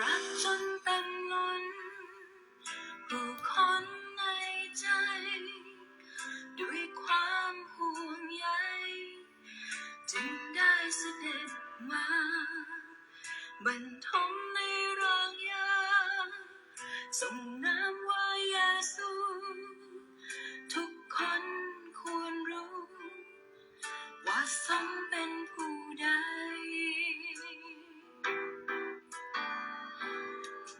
รักจนเต็มล้น ผู้คนในใจ ด้วยความห่วงใย จึงได้เสด็จมา บรรทมในรางยา ทรงนามว่าเยซู ทุกคนควรรู้ ว่าทรงเป็นผู้ใด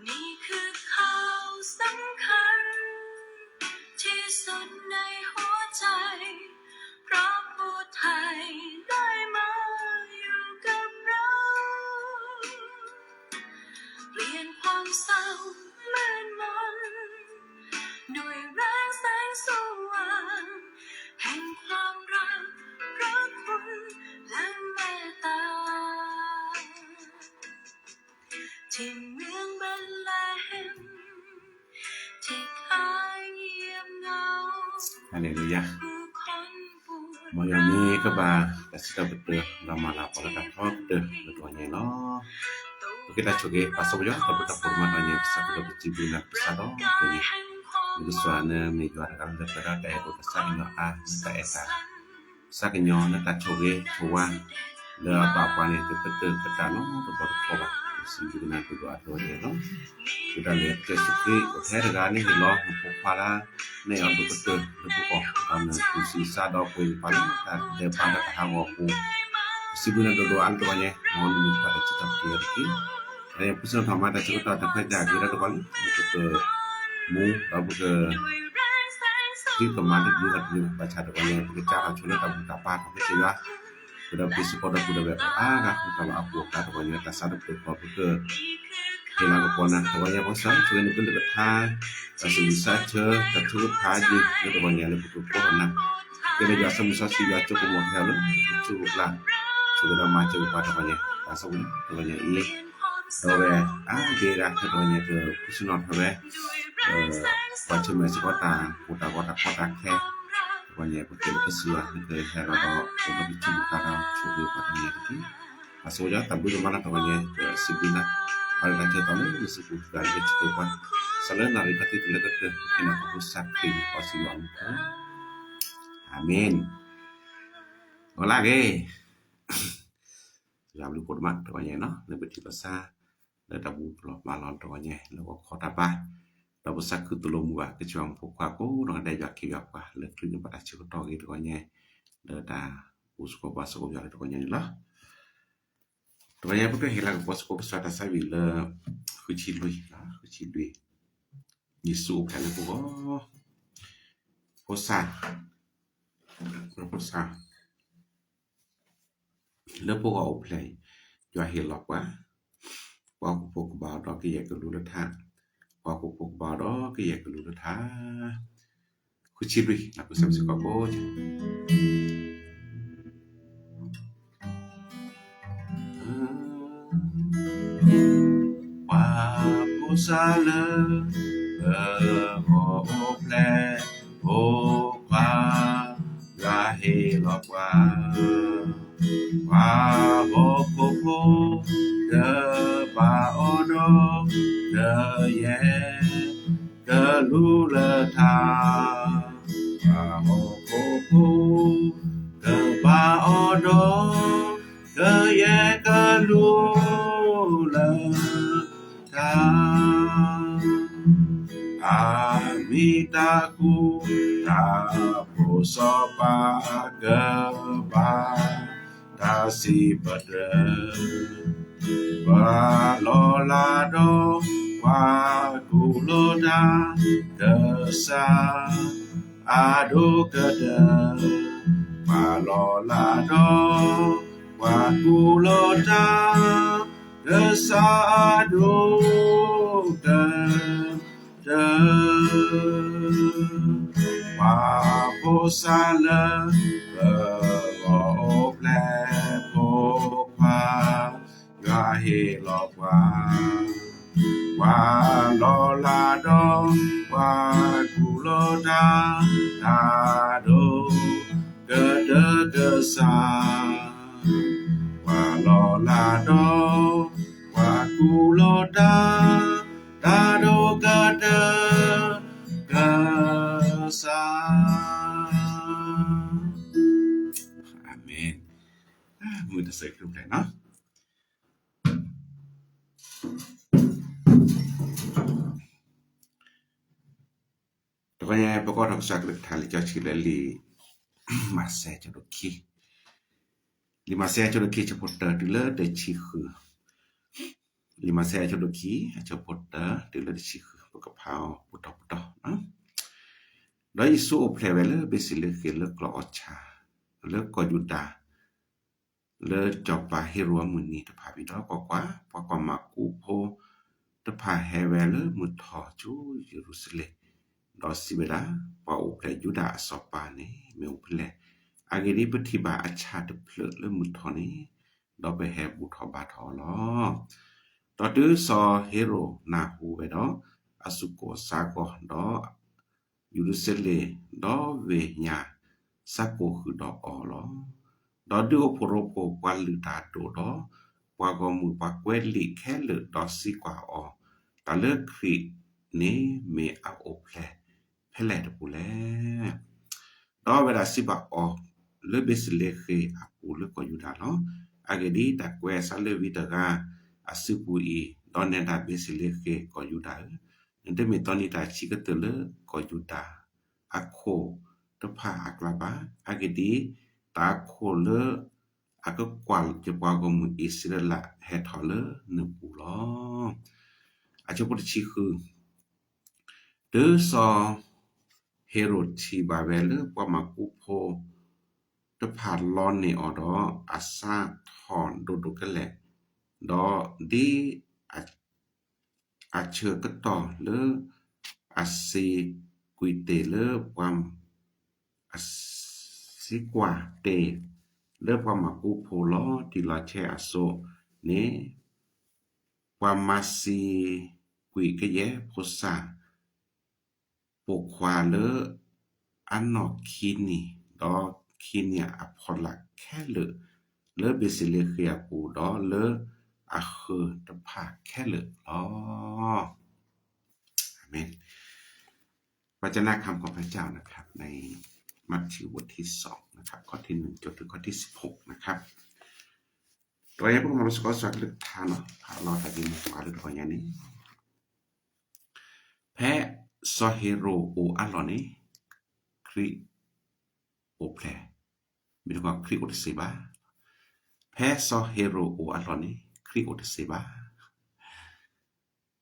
นี่คือข่าวสำคัญ ที่สุดในหัวใจ เพราะผู้ไถ่ได้มาอยู่กับเรา เปลี่ยนความเศร้ามืดมน ด้วยแรงแสงสว่าง แห่งความรัก พระคุณ และเมตตา ที่เมืองเบธเลเฮม ที่เคยเงียบเหงา ฮาเลลูยา ผู้คนปวดร้าว မ်ယွၤမ့ၢ်ကဘၣ် တၢ်စံးတၢ်ကတိၤ ဒီးမၤလၤကပီၤလၢတၢ်ထီကတၢၢ်လၢတဂီၤညါလီၤ. ပက့ၤတၢ်ဆိၣ်ဂ့ၤ ပၢ်စီၤပယီၤ တၢ်ဘျုးတၢ်ဖှိၣ်မၤတဂီၤညါ ပစံးဘျုးနၤ ပစံးဘျုးနၤ နကစၢ်န့ၣ်မ့ၢ်ယွၤတဂၤလၢ်လၢ် ပှဲၤဒီးတၢ်အဲၣ်ဒိၣ် တၢ်သးကညီၤအါ တၢ်အဲၣ်တၢ် သးကညီၤလၢတၢ်ဆိၣ်ဂ့ၤဆိၣ်ဝါ လၢအပာ်ပှၤန့ၣ် ကကတၢၢ်ကတၢၢ်နီတဘျီတခီဘၣ်. ပစံးဘျုးနၤဒိၣ်ဒိၣ်အါတဂီၤညါလီၤ. ဝံသးစူၤလၢကစၢ်ယ့ၣ်ၡူးခရံာ် အိၣ်ထဲတဂၤန့ၣ်ဟ့ၣ်လီၤ နဖိခွါလၢ နဲၣ်အီၤဒိၣ်ကတၢၢ်လၢပဂီၢ် ဒီးနသူၣ်စံးစါဒီးပှ့ၤကပၤလၢတၢ်ဒဲးဘးတၢ်ဟးဂီၤအပူၤ ပစံးဘျုးနၤဒိၣ်ဒိၣ်အါတဂီၤညါ မ်နမ့ၢ်ပှၤတၢ်စံးထီၣ်ပတြၢၤတက့ၢ်. အန့ၣ် ပစံးထီၣ်မၤတၢ်ဆၢကတီၢ်တၢ်ခွဲးတၢ်ယာ်က့ၤလၢတကပၤလံ ပကမူ ဒီးပက ဟ့ၣ်ကမၤတၢ်တမံၤဘၣ်တမံၤဘၣ်ဆၣ်တဂီၤညါ ပကစးထီၣ်ဆိလၢတၢ်ဘူၣ်တၢ်ဘါထီၣ်ကစၢ်ယွၤ ကဒီးပ့ၤစ့ၢ်ကီးဒီပုၢ်ဒီဝဲၢ်အါဂၤ တၢ်လီၢ်အပူၤအကျါတဂီၤညါ တၢ်ဆါတပၢၤဃီ ပကဟ့ၣ်လၤကပီၤနၤတဂီၤညါ ပကစၢ်ဆိၣ်ဂ့ၤနကလုၢ်ကထါ တၢ်ဆူးတၢ်ဆါ တၢ်ထုကဖၣ်ယံၤလၢတဂီၤညါလၢပကကိးထီၣ်နၤ ကဲလၢယွၤစီဆှံယွၤကၠိကမီၤဟဲလၢ ပဆူၣ်ပကျါ ဆိၣ်ဂ့ၤဒီးမၤစၢၤပှၤတဂီၤညါ တၢ်ဆိၣ်ဂ့ၤတဂီၤညါအံၤ ဒီးဝဲအါဒံအါဂၤ တဂီၤညါက ပဆ့ၣ်နီၤထီၣ်ဝဲ ပှၤဆၢၣ်မဲာ်စ့ၢ်ကီးတၢ်ကိၢ်တၢ်ဂီၤတၢ်ကီတၢ်ခဲ တဂီၤညါ ပက့ၤလၢပစုယွၤ ပကဟဲလီၤဒီး ပကပထံၣ်ပကးဒီးဆိၣ်ဂ့ၤပှၤတဂီၤညါတက့ၢ်. ပၢ်စီဆှံယွၤ တၢ်ဘျုးဒိၣ်မးလၢတဂီၤညါ ပစံးဘျုးနၤ အဝဲဒၣ်ကဲထီၣ်လၢနစုပူၤ တၢ်လၢကဆိၣ်ဂ့ၤပှၤ စးလၢနၣ်ရံၣ်ခီတံၢ်လၢကတၢၢ် ကဲနၤခီဖျိစးခရံာ်ပၢ်စီဆှံယွၤအမံၤ အၤမ့ၣ်. အိၣ်လၢဂ့ၤ ယွၤဘျုးကိးတမးတဂီၤညါနီၤ လၢပထံၣ်လိာ်သး လၢတၢ်ဘူၣ်လီၤမၤလီၤတဂီၤညါ လၢဂီၤခီတၢ်ဘါ ဒီးပသးခုသိၣ်လိမုာ်ဘၣ် ကစၢ်ယွၤဖိခွါကိးဂၤဒဲး ယွၤခ့ယွၤပှၤ လၢချုးန့ၢ်ဘၣ်တၢ်ဆၢကတီၢ်ဂ့ၤတဂီၤညါ လၢတၢ်အိၣ်သကိးပှၤသကိးယွၤလၢတဂီၤညါန့ၣ်လီၤ. တဂီၤညါ ပကဟ့ၣ်လၤကပီၤသကိးကစၢ်တၢ်သးဝံၣ်လၢ ဃုဆံလွံၢ်, ဃုဆံလွံၢ်, ယ့ၣ်ၡူးအိၣ်ဖျဲၣ်လၢပဂီၢ်, ဖိသၣ်, ဖိသၣ် လၢပဂီၢ်အိၣ်ဖျဲၣ်အံၤ, ယွၤဟ့ၣ်လီၤပှၤ, ပှၤဟီၣ်ခိၣ်ဖိကဘၣ်အီၤဒီးကယဲၢ်ကလူးလၢထး, ပှၤဟီၣ်ခိၣ်ဖိကဘၣ်အီၤဒီးကယဲၢ်ကလူးလၢထး, ဃုဆံလွံၢ် လၢပကစၢ်စ့ၢ်ကီးဖိ ပှၤဖိသၣ်လၢ ပဂီၢ်အိၣ်ဖျဲၣ်ဖိခွါ, ယွၤဟ့ၣ်လီၤပှၤ, ပှၤဟီၣ်ခိၣ်ဖိ ကဘၣ်အီၤဒီး ကယဲၢ်ကလူးလၢထး, ပှၤဟီၣ်ခိၣ်ဖိ ကဘၣ်အီၤဒီး ကယဲၢ်ကလူးလၢထး, အမ့ၢ်တၢ်ဃူတၢ်ဖိးစီၤပၤ ကဘၣ် တၢ်စံးပတြၢၤ, ပှၤလီၤလးဒီး ပှၤကူၣ်လိာ်တၢ်, ကစၢ် အဒိၣ်ကတၢၢ်, ပှၤလီၤလးဒီး ပှၤကူၣ်လိာ်တၢ်, ကစၢ်အဒိၣ်ကတၢၢ်, ပှၤဖိသၣ်လၢ ပဂီၢ်အိၣ်ဖျဲၣ်ဖိခွါ, ယွၤဟ့ၣ်လီၤပှၤ, ပှၤလီၤလးဒီး ပှၤကူၣ်လိာ်တၢ်, တၢ်ဒိၣ်ကတၢၢ်ကစၢ်, ပှၤလီၤလးဒီး ပှၤကူၣ်လိာ် တၢ်ဒိၣ်ကတၢၢ် ကစၢ်. အၤမ့ၣ်. မုၢ်တစဲးကဖျဲးနီၤ. တခီညါ ပကအိးထီၣ်ကစၢ်ကလုၢ်ကထါလံာ်စီဆှံလၢလံာ်မးသဲအဆၢဒိၣ်ခံ, လံာ်မးသဲအဆၢဒိၣ်ခံ ဆၢဖိတၢတုၤလၢတဆံဃု, လံာ်မးသဲအဆၢဒိၣ်ခံ အဆၢဖိတၢတုၤလၢတဆံဃု ပကဖးအီၤပတီၢ်ပတီၢ်. ဒီးယ့ၣ်ၡူးအိၣ်ဖျဲၣ်ဝဲလၢဘ့းသလ့ဃ့ၣ်လၢကျီၢ်အီၣ်ဆၣ် လၢကီၢ်ယူဒၤ လၢစီၤပၤဟ့ရိၣ်အမုၢ်နံၤတဖၣ် ဝံၤဒီးကွၢ်ကွၢ်, ပှၤကွၢ်မၤကူဖိတဖၣ်ဟဲဝဲလၢမုၢ်ထီၣ်ဆူယရူၤၡလ့ၣ်, ဒီးစံးဝဲဒၣ်, ပှၤအိၣ်ဖျဲၣ်ယူဒၤအစီၤပၤန့ၣ် မ့ၢ်အိၣ်ဖဲလဲၣ်. အဂ့ၢ်ဒ်အံၤ, ပထံၣ်ဘၣ်အဆၣ်တဖျၢၣ်လၢမုၢ်ထီၣ်န့ၣ်, ဒီးပဟဲဘူၣ်ထီၣ်ဘါထီၣ်အီၤလီၤ. ဒီးတုၤစီၤဟ့ရိၣ်နၢ်ဟူဝဲဒီး, အစူၢ်ကိၢ်အစါဂီၤ, ဒီး ယရူၤၡလ့ၣ်, ဒီးဝ့ၢ်ညၣ်, စၢ်ကိၢ်ဃုာ်ဒီးအီၤလီၤ. ဒီးဒုးအိၣ်ဖှိၣ်ရိဖှိၣ်ပှၤလုၢ်တၢ်အဒိၣ်ဒီး, ပှၤဂီၢ်မုၢ်ပှၤကွဲးလံာ်ခဲလၢာ်, ဒီးစံးကွၢ်အီၤ, တၢ်လၢခရံာ်န့ၣ်မ့ၢ်အအိၣ်ဖျဲၣ်ဖဲလဲၣ်တပူၤလဲၣ်. ဒီးအဝဲဒၣ်စံးဘၣ်အီၤ, လၢဘ့းသလ့ဃ့ၣ်အပူၤလၢကီၢ်ယူဒၤလီၤ. အဂ့ၢ်ဒ်အံၤ, တၢ်ကွဲးအသးလၢဝံတဂၤအစုပူၤအံၤ, ဒီးနဲဒၣ်ဘ့းသလ့ဃ့ၣ်ကီၢ်ယူဒၤဧၢ, နတမ့ၢ်သီနံၤတၢ်ဆံးကတၢၢ်လၢကီၢ်ယူဒၤအခိၣ်တဖၣ်အကျါဘၣ်. အဂ့ၢ်ဒ်အံၤ, တၢ်အခိၣ်လၢအကကွၢ်ယပှၤဂီၢ်မုၢ်အံၣ်စရ့လးဟဲထီၣ်လၢနပူၤလီၤ. အဆၢဖိတဆံဃု, တုၤစီၤဟ့ရိၣ်ထံၣ်ဘၣ်ဝဲလၢပှၤမၤကူဖိတဖၣ်လီန့ၢ်အီၤဒီး, အစၢ်ထီၣ်ဒိၣ်ဒိၣ်ကလဲာ်, ဒီးဒ်အဆၢကတီၢ်လၢအစံးကွၢ်တ့ၢ်လၢပှၤ အစံးကွၢ်တ့ၢ်လၢပှၤမၤကူဖိလီၤတံၢ်လီၤဆဲးအစိၤန့ၣ်, ပှၤမၤစံးကွၢ်ကယဲၢ်ဖိသၣ် ပိာ်ခွါလၢအနီၢ်ခံနံၣ်, ဒီးခံနံၣ်အဖီလာ်ခဲလၢာ်, လၢဘ့းသလ့ဃ့ၣ်အပူၤ, ဒီးလၢအဃၢၤတဖၣ်ခဲလၢာ်လီၤ. အၤမ့ၣ်. พระเจ้านะข้าพเจ้านะครับ ในมัทธิวบทที่สองนะครับ ข้อที่หนึ่งจนถึงข้อที่สิบหกนะครับ တဂီၤညါပကမၤလိစ့ၢ်ကီးကစၢ်ကလုၢ်ကထါနီၤ, ဖးလီၤတၢ်ဂ့ၢ်မိၢ်ပှၢ်လၢတဂီၤညါန့ၣ်, ဖဲစီၤဟ့ရိၣ်အိၣ်အါလီၢ်န့ၣ်, ခရံာ်အိၣ်ဖျဲၣ်, မ့ၢ်တခီခရံာ်အိၣ်တသ့ဘၣ်. ဖဲစီၤဟ့ရိၣ်အိၣ်အါလီၢ်န့ၣ် ခရံာ်အိၣ်တသ့ဘၣ်.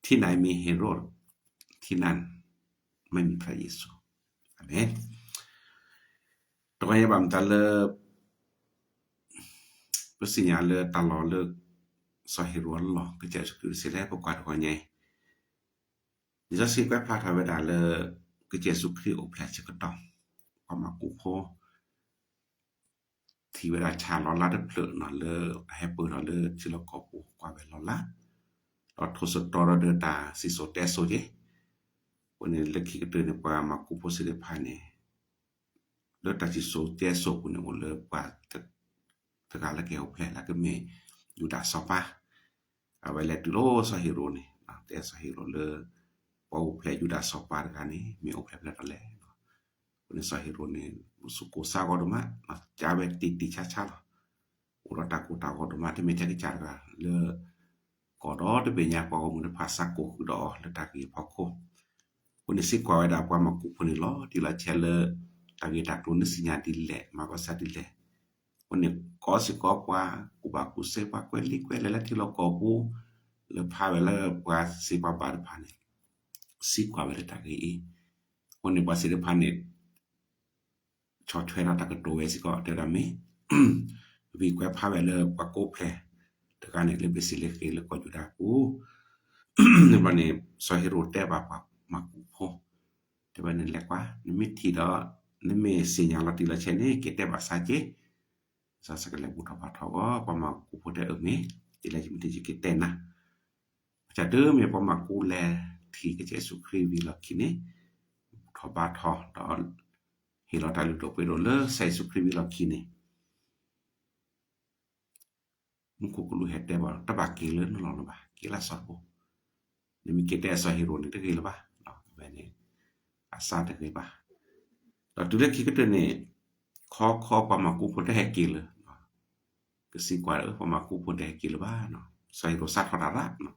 ที่ไหนมีเฮโรด ที่นั่นไม่มีพระเยซู. အၤမ့ၣ်. တဂီၤညါဘၣ်မတၤလၢ ပသ့ၣ်ညါလၢတၢ်လီၢ်လၢ စီၤဟ့ရိၣ်အလီၢ် ကစၢ်ယ့ၣ်ၡူးခရံာ်အိၣ်တသ့လဲၣ် ပကွၢ်တဂီၤညါအံၤ, လံာ်စီဆှံကွဲးဖျါထီၣ်ဝဲဒၣ်လၢ ကစၢ်ယ့ၣ်ၡူးခရံာ်အိၣ်ဖျဲၣ်အဆၢကတီၢ်, ပှၤမၤကူဖိ ထံၣ်ဝဲဒၣ်ဆၣ်လီၤလးတဖျၢၣ်နီၤ လၢအဟဲပၢၢ်ထီၣ်လၢထံလီၢ်ကီၢ်ပူၤ ကွၢ်ဝဲလီၤလး, ဒီးထိၣ်သတြီၤဒီးတၢ်စံၣ်စိၤတဲစိၤက့ၤ, အဃိန့ၣ်လၢခံကတၢၢ်န့ၣ် ပှၤမၤကူဖိသ့ၣ်တဖၣ်န့ၣ် လၢတၢ်စံၣ်စိၤတဲစိၤအပူၤန့ၣ် အိၣ်လၢပှၤ တဂၤလၢကဟဲအိၣ်ဖျဲၣ်လၢကမ့ၢ် ယူဒၤစီၤပၤ, အဝဲလဲၤတုၤလၢစီၤဟ့ရိၣ်န့ၣ် တဲစီၤဟ့ရိၣ်လၢ ပှၤအိၣ်ဖျဲၣ်ယူဒၤစီၤပၤတဂၤန့ၣ် မ့ၢ်အိၣ်ဖျဲၣ်ဖဲလဲၣ်တလဲၣ်. အဃိန့ၣ်စီၤဟ့ရိၣ်န့ၣ် စူၢ်ကိၢ်စါဂီၤဒိၣ်မး, ကးဝဲတံၢ်တံၢ်ဆါဆါလီၤ. အိၣ်ဒီးတၢ်ကိၢ်တၢ်ဂီၤဒိၣ်မး, တမ့ၢ်ထဲကစၢ်တဂၤလၢ ကီၢ်ဒီတဘ့ၣ်ညါပှၤဂီၢ်မုၢ်တဖၣ်စၢ်ကိၢ်ဃုာ်ဒီးအီၤလၢတၢ်ဂ့ၢ်အဖီခိၣ်, အဃိန့ၣ်စံးကွၢ်ဝဲဒၣ်ပှၤမၤကူဖိန့ၣ်လီၤတံၢ်လီၤဆဲးလၢ တၢ်ဂ့ၢ်တၢ်ကျိၤနစံၣ်ညါဒ်လဲၣ် မၤကီစၢ်ဒ်လဲၣ်. အဃိန့ၣ် ကိးစ့ၢ်ကီးပှၤကူၣ်ဘၣ်ကူၣ်သ့ ပှၤကွဲးလံာ်ကွဲးလဲၢ်လၢထံလီၢ်ကီၢ်ပူၤ လၢဖးဝဲလၢပှၤသ့ပှၤဘၣ်တဖၣ်န့ၣ် စံးကွၢ်ဝဲလၢတၢ်ဂ့ၢ်အံၤ, အဃိန့ၣ်ပှၤသ့ၣ်တဖၣ်န့ၣ် ဆီၣ်ထွဲဒီးတၢ်ကတိၤဝဲစ့ၢ်ကီး တဲဝဲဒၣ်မ့ၢ် ဝံၤကွဲးဖးဝဲလၢပှၤကိးဖျဲၣ်တဂၤန့ၣ် လၢဘ့းသလ့ဃ့ၣ်လၢကီၢ်ယူဒၤအပူၤ, ဘၣ်န့ၣ် စီၤဟ့ရိၣ်တဲဘၣ်ပှၤမၤကူဖိ တဲဝဲန့ၣ် လဲၤကွၢ် နမ့ၢ်ထံၣ်ဒီး နမ့ၢ်သ့ၣ်ညါလီၤတံၢ်လီၤဆဲးန့ၣ် က့ၤတဲဘၣ်စၢ်က့ၤ, စၢ်ကလဲၤဘူၣ်ထီၣ်ဘါထီၣ်အီၤ, ပှၤမၤကူဖိတဲအၢၣ်မ့ၢ် ယလဲၤယမ့ၢ်ထံၣ်ယက့ၤတဲနၤ ပတတုၤမ့ၢ်ပှၤမၤကူလဲၤထံၣ်ကစၢ်ယ့ၣ်ၡူးခရံာ်ဝံၤလီၢ်ခံန့ၣ် ဘူၣ်ထီၣ်ဘါထီၣ်ဒီး ဟ့ၣ်လီၤတၢ်လုၢ်ဒိၣ်ပှ့ၤဒိၣ်လၢကစၢ်ယ့ၣ်ၡူးခရံာ်ဝံၤလီၢ်ခံန့ၣ် မူခိၣ်ကလူးဟဲတဲဘၣ် တဘၣ်က့ၤလၢနလီၢ်လၢၤဘၣ်, က့ၤလၢစီၤဖိ, နမ့ၢ်က့ၤတဲစီၤဟ့ရိၣ်န့ၣ် တဂ့ၤလၢၤဘၣ်, ဝဲန့ၣ် အစၢ်တဂ့ၤဘၣ်. ဒီးတုၤလၢခံကတၢၢ်န့ၣ် ခီခီပှၤမၤကူဖိတဟဲက့ၤလၢၤ, ကစံးကွၢ် ပှၤမၤကူဖိတဟဲက့ၤလၢၤဘၣ်, စီၤဟ့ရိၣ်စးထီၣ်တၢ်ရၣ်,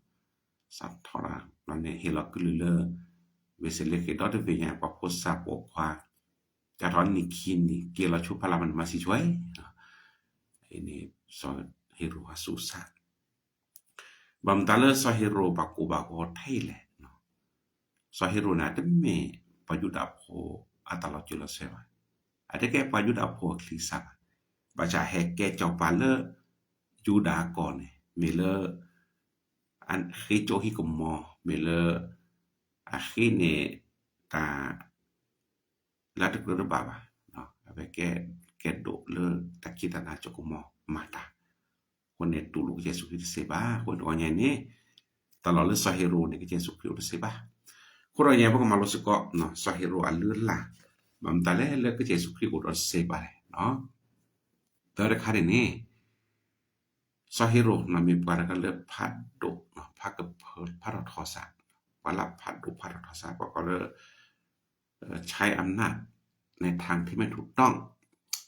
စးထီၣ်တၢ်န့ၣ် ဟ့ၣ်လီၤကလုၢ်လၢ ဝ့ၢ်စ့လ့ဃ့ၣ်ဒီတဘ့ၣ်ညါ ပှၤဖိစၢ်ပိာ်ခွါ ကထီၣ်နံၣ်ခံနံၣ် က့ၤလီၤဆူဖီလာ်မၤနၢၤမၤစံးဆှဲ, အန့ၣ် စီၤဟ့ရိၣ်အဆူးစၢ် ဘၣ်မနုၤလၢစီၤဟ့ရိၣ်ဘၣ်ကိၢ်ဘၣ်ဂီၤထဲလဲၣ်. စီၤဟ့ရိၣ်န့ၣ် တမ့ၢ်ပှၤယူဒၤဖိအတၢ်လီၤစၢၤလီၤသွဲၣ်ဘၣ်, အတကဲပှၤယူဒၤဖိအချံစၢ်ဘၣ်, ဘၣ်ဆၣ်ဟဲကဲစီၤပၤလၢ ယူဒၤအကီၢ်န့ၣ် မ့ၢ်လၢ အဃ့ကၠိဟံၣ်ကမီၤ မ့ၢ်လၢ အဃ့န့ၣ် တၢ် လၢတကြၢးတဘၣ်ဘၣ်, အဝဲကဲ ကဲဒိၣ်လၢတၢ်ခံးတၢ်နၤကၠိကမီၤမၤတၢ်, အဃိန့ၣ်တူၢ်လိာ်ကစၢ်ယ့ၣ်ၡူးခရံာ်တသ့ဘၣ်. အဃိန့ၣ်တဂီၤညါန့ၣ် တၢ်လီၢ်လၢစီၤဟ့ရိၣ်န့ၣ် ကစၢ်ယ့ၣ်ၡူးခရံာ်အိၣ်တသ့ဘၣ်. အဃိတဂီၤညါ ပကမၤလိစ့ၢ်ကီး စီၤဟ့ရိၣ်အလုၢ်အလၢ်, ဘၣ်မနုၤလဲၣ်လၢကစၢ်ယ့ၣ်ၡူးခရံာ်အိၣ်ဒီးတသ့ဘၣ်လဲၣ်. သၢတခါန့ၣ်န့ၣ် စီၤဟ့ရိၣ်န့ၣ်မ့ၢ်ပှၤတဂၤလၢဖးဒိၣ် ဖးကဖၢ ဖးထီၣ်ထီစၢ်, ပှၤလၢဖးဒိၣ်ဖးထီၣ်ထီစၢ် ပှၤကိးလၢ ใช้อำนาจในทางที่ไม่ถูกต้อง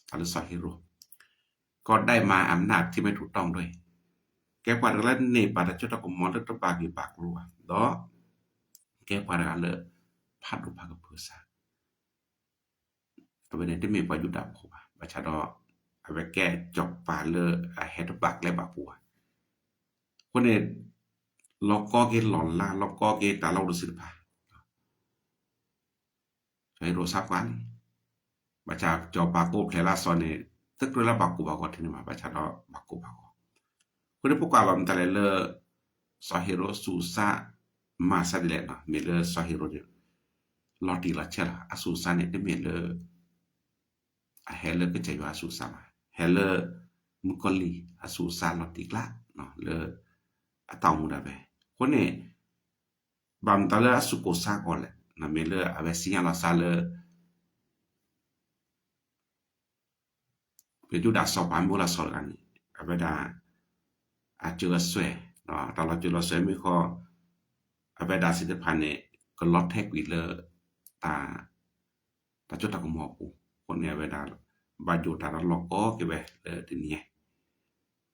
တၢ်လၢစီၤဟ့ရိၣ် ก็ได้มาอำนาจที่ไม่ถูกต้องด้วย ကဲပှၤတဂၤလၢန့ၢ်ဘၣ်တၢ်စိတၢ်ကမီၤလၢတဘၣ်ဂ့ၢ်ဘၣ်ကျိၤဘၣ် ဒီး ကဲပှၤတဂၤလၢ ဖးဒိၣ်ဖးကဖၢစၢ် အဝဲန့ၣ်တမ့ၢ်ပှၤယူဒၤဖိဘၣ်, ဘၣ်ဆၣ်ဒီး အဝဲကဲစီၤပၤလၢအဟဲတဘၣ်ကျဲဘၣ်ပူၤဘၣ်. အဃိန့ၣ် လီၤကီက့ၤလီၢ်လၤ လီၤကီက့ၤတၢ်လီၢ်အိၣ်တသ့ၣ်တဖၣ် စီၤဟ့ရိၣ်စးပှၢ်လံ, ဘၣ်ဆၣ်စီၤပၤကိးဖျဲးလၢအစီၤန့ၣ် တကြၢးလၢဘၣ်ကိၢ်ဘၣ်ဂီၤထဲန့ၣ်ဘၣ်, ဘၣ်ဆၣ်ဒီးဘၣ်ကိၢ်ဘၣ်ဂီၤ. အဃိန့ၣ် ပကွၢ်ဘၣ်မနုၤလဲၣ်လၢ စီၤဟ့ရိၣ်အဆူးစၢ် မၤစၢၤဒ်လဲၣ်န့ၣ် မ့ၢ်လၢစီၤဟ့ရိၣ်န့ၣ် လီၤတံၢ်လီၤဆဲးလီၤ. အဆူးစၢ်န့ၣ် တမ့ၢ်လၢ အဟဲလၢကစၢ်ယွၤအဆူးစၢ်ဘၣ်, ဟဲလၢ မုၣ်ကီၤလံၢ်အဆူးစၢ်လီၤတံၢ်ကျါ လၢ အတၢ်အိၣ်မူဒၣ်ဝဲ. အဃိန့ၣ် ဘၣ်မနုၤလၢအစူၢ်ကိၢ်စါကီးလဲၣ်, မ့ၢ်လၢအဝဲစံၣ်ညီၣ်လီၤစၢ်လၢ ပယူဒၤစီၤပၤမ့ၢ်အိၣ်လၢအစီၤတဂၤန့ၣ် အဝဲဒၣ် အစၢၤအသွဲၣ်, တၢ်လီၤစၢၤလီၤသွဲၣ်မ့ၢ်ဃီ အဝဲဒၣ်သ့ၣ်တဖၣ်န့ၣ် ကလီၤထဲးကွံာ်လၢ တၢ် တၢ်စိတၢ်ကမီၤအပူၤ, အဃိန့ၣ်အဝဲဒၣ် ဘၣ်ယိၣ်တၢ်ဒီးလီၤကီက့ၤဝဲလၢတနံၤညါ, အ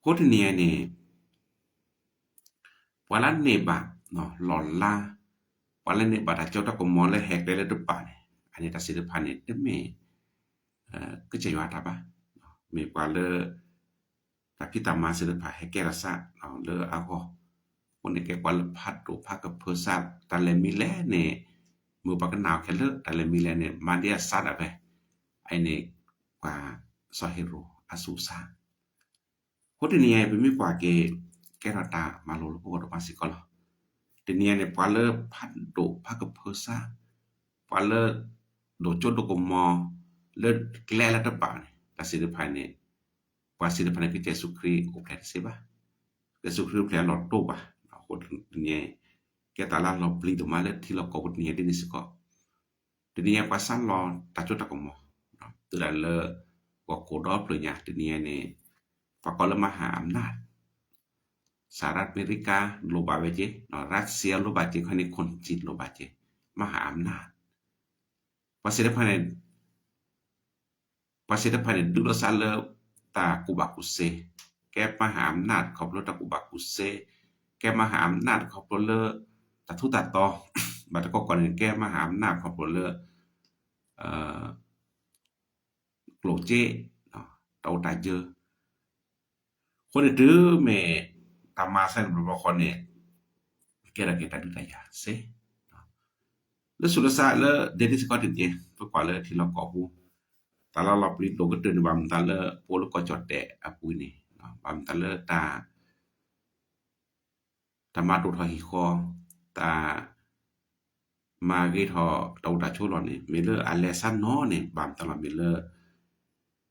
ဃိတနံၤညါန့ၣ် ပှၤလၢန့ၢ်ဘၣ် လီၢ်လၤ, ပှၤလၢန့ၢ်ဘၣ်တၢ်စိတၢ်ကမီၤလၢဟဲကျဲလၢတဘၣ်န့ၣ် အန့ၣ်တၢ်သ့ၣ်တဖၣ်န့ၣ် တမ့ၢ် ကစၢ်ယွၤအတၢ်ဘၣ်, မ့ၢ်ပှၤလၢ တၢ်ဖံးတၢ်မၤသ့ၣ်တဖၣ်ဟဲကဲထီၣ်စးလၢအဂီၢ်, အဃိန့ၣ်ကဲပှၤလၢဖးဒိၣ်ဖးကဖၢစး တၢ်လဲၤမံၤလဲၣ်န့ၣ် မ့ၢ်ပှၤကနၣ်အီၤခဲလၢာ် တၢ်လဲၤမံၤလဲၣ်န့ၣ် မၤဒ်အသးဒၣ်ဝဲ, အအံၤန့ၣ် ပှၤစီၤဟ့ရိၣ်အဆူးစၢ် အဃိတနံၤညါအံၤ ပမ့ၢ်ကွၢ်က့ၤ ကဲထီၣ်တၢ်မၤလိလၢပဂီၢ်ဒိၣ်မးစ့ၢ်ကီးလီၤ. တနံၤညါန့ၣ် ပှၤလၢဖးဒိၣ်ဖးကဖၢစး, ပှၤလၢ ဒိၣ်စိဒိၣ်ကမီၤ လၢကျဲလၢတဘၣ်န့ၣ် တၢ်သ့ၣ်တဖၣ်န့ၣ် ပှၤသ့ၣ်တဖၣ်န့ၣ် ကစၢ်ယ့ၣ်ၡူးခရံာ်အိၣ်ဖျဲၣ်တသ့ဘၣ်, ကစၢ်ယ့ၣ်ၡူးခရံာ်အိၣ်ဖျဲၣ်အလီၢ်တအိၣ်ဘၣ်. အဃိတနံၤညါ ကဲတၢ်လၢအလီၤပျံၤဒိၣ်မးလၢထံလီၢ်ကီၢ်ပူၤတနံၤညါဒ်န့ၣ်စ့ၢ်ကီး တနံၤညါပှၤစးလီၤတၢ်စိတၢ်ကမီၤ တုၤဒၣ်လၢ ပှၤကိးဒီဖျၢၣ်ညါ တနံၤညါန့ၣ် ပှၤကိးလၢ မဟာอำนาจ စၤရၣ်အမဲရကၤ လိၣ်ဘၣ်ဝဲက့ၤ, ရၢၣ်စံယါလိၣ်ဘၣ်က့ၤ ခီန့ၣ် คนจีน လိၣ်ဘၣ်က့ၤ မဟာอำนาจ ပှၤသ့ၣ်တဖၣ်န့ၣ် ပှၤသ့ၣ်တဖၣ်န့ၣ် ဒုးလိာ်သးလၢ တၢ်ကူၣ်ဘၣ်ကူၣ်သ့, ကဲ မဟာอำนาจ ခီဖျိတၢ်ကူၣ်ဘၣ်ကူၣ်သ့, ကဲ มหาอำนาจ ခီဖျိလၢ တၢ်ထူးတၢ်တီၤ, ဘၣ်တကီၢ်ကီၢ်န့ၣ် ကဲ มหาอำนาจ ခီဖျိလၢ ကျိၣ်စ့, တၢ်အိၣ်တၢ်ယၢၤ, အဃိန့ၣ်တုၤမ့ၢ် တၢ်မၤစၢၤန့ၣ်ဘျီဘျီဃီန့ၣ် ကဲထီၣ်က့ၤတၢ်ဒုးတၢ်ယၤစ့ လၢဆူးလၢစးလၢဒဲဒ့စ့ၢ်ကီးတက့ၢ်, ပကွၢ်လၢထံလီၢ်ကီၢ်ပူၤ, တၢ်လၢလီၤပျံၤဒိၣ်ကတၢၢ်န့ၣ် ဘၣ်မတၤလၢပအိၣ်လၢကီၢ်ကၠီၣ်တဲၣ်အပူၤန့ၣ်, ဘၣ်မတၤလၢတၢ် တၢ်မၤဒိၣ်ထီၣ်ဟံၣ်ဃီ, တၢ် မၤဂ့ၤထီၣ်တၢ်အိၣ်တၢ်ဆိးလီၤန့ၣ် မ့ၢ်လၢအလဲၤဆါနီၤန့ၣ် ဘၣ်မတၤလီၤမ့ၢ်လၢ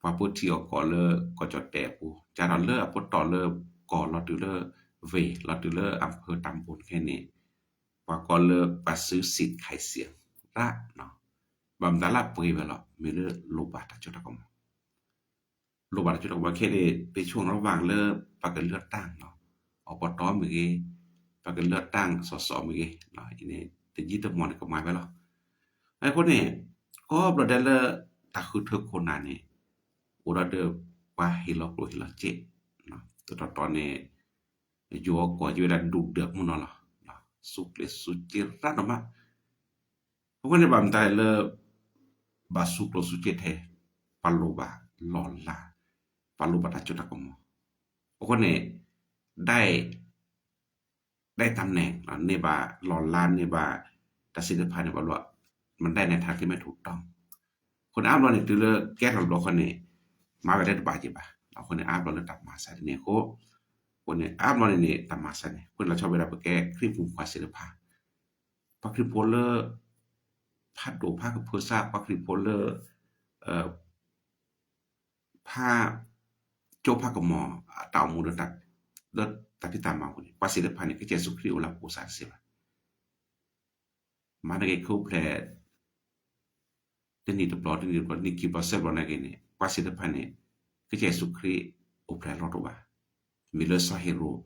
ပှၤဖိထံအီၣ်ကီၢ်လၢကီၢ်ကၠီၣ်တဲၣ်အပူၤ, ကၢ်ထီၣ်လၢအပတီၢ်လၢကီၢ်လီၤတုၤလၢ ဝ့ၢ် လီၤတုၤလၢအဖၢတၢ်ဘိန့ၣ်ခဲန့ၣ် ပှၤကိးလၢပှၤစုစံးခၢၣ်စံးရၣ်, ဘၣ်မတၤလၢပှ့ၤဝဲလီၤ မ့ၢ်လၢလိၣ်ဘၣ်တၢ်စိတၢ်ကမီၤ လိၣ်ဘၣ်တၢ်စိတၢ်ကမီၤခဲန့ၣ် ပဆိကမိၣ်ဘၣ်လၢပကလုၢ်တၢ်နီၤ, အပတီၢ်မ့ၢ်ဂ့ၤ, ပ ပကလၢတၢ်စီစီမ့ၢ်ဂ့ၤ, တယံာ်တမီၢ်န့ၣ်ကမၤဝဲလီၤ. အဃိန့ၣ် ကိးဘျီဒဲးလၢ တၢ်ဃုထၢခိၣ်နၢ်န့ၣ် အိၣ်ဒီးဒီးပှၤဟ့ၣ်လီၤကျိၣ်ဟ့ၣ်လီၤစ့, တတီၤတီၤန့ၣ် ယိၤအီၣ်ကီၢ်ယဝဲဒၣ်ဒူၣ်ဒၢးမုၢ်နီၤလီၤ, စူးကျ့စူးစ့ရၣ်နီၤမး. အဃိန့ၣ်ဘၣ်မတၤလၢ ဘၣ်စူးကျိၣ်စူးစ့ထဲ ပှၤလိၣ်ဘၣ်လီၢ်လၤ, ပှၤလိၣ်ဘၣ်တၢ်စိတၢ်ကမီၤ, အဃိန့ၣ် ဒၣ် ဒၣ်တၢ်နဲၣ် န့ၢ်ဘၣ်လီၢ်လၤ န့ၢ်ဘၣ်တၢ်သ့ၣ်တဖၣ်န့ၣ် ဘၣ်လိၣ် မတၤနဲၣ်ထးက့မဲာ်ထူၣ်တီ, အဃိန့ၣ် အါဘျီန့ၣ် တုၤလၢကဲထီၣ်တဘျီဃီန့ၣ် မၤဝဲလၢတဘၣ်က့ၤဘၣ်, အဃိန့ၣ် အါဘျီလၢတၢ်မၤစၢ်ဒ်န့ၣ်အဃိ, အဃိန့ၣ် အါဘျီန့ၣ်န့ၣ် တၢ်မၤစၢ်န့ၣ် အဃိန့ၣ် လီၤဆီဝဲဒၣ်ပကဲခရံာ်ဖိခွါသ့ၣ်တဖၣ်, ပှၤခရံာ်ဖိလၢ ဖးဒိၣ်ဖးကဖၢစၢ် ပှၤခရံာ်ဖိလၢ ဖး ကၠိဖးကမီၤ အတၢ်အိၣ်မူဒီး လၢတၢ်ဖံးတၢ်မၤအပူၤန့ၣ် ပှၤသ့ၣ်တဖၣ်န့ၣ် ကစၢ်ယ့ၣ်ၡူးခရံာ်အိၣ်လၢအပူၤစးတသ့ဘၣ်. မၤနက့ၤခူၣ်ဖျဲး တနံၣ်တဘျီ တနံၣ်တဘျီ နံၣ်ခံဘျီ သၢဘျီနာ်က့န့ၣ် ပှၤသ့ၣ်တဖၣ်န့ၣ် ကစၢ်ယ့ၣ်ၡူးခရံာ်အိၣ်ဖျဲၣ်လီၤတအိၣ်ဘၣ်. မ့ၢ်လၢစီၤဟ့ၤရိာ်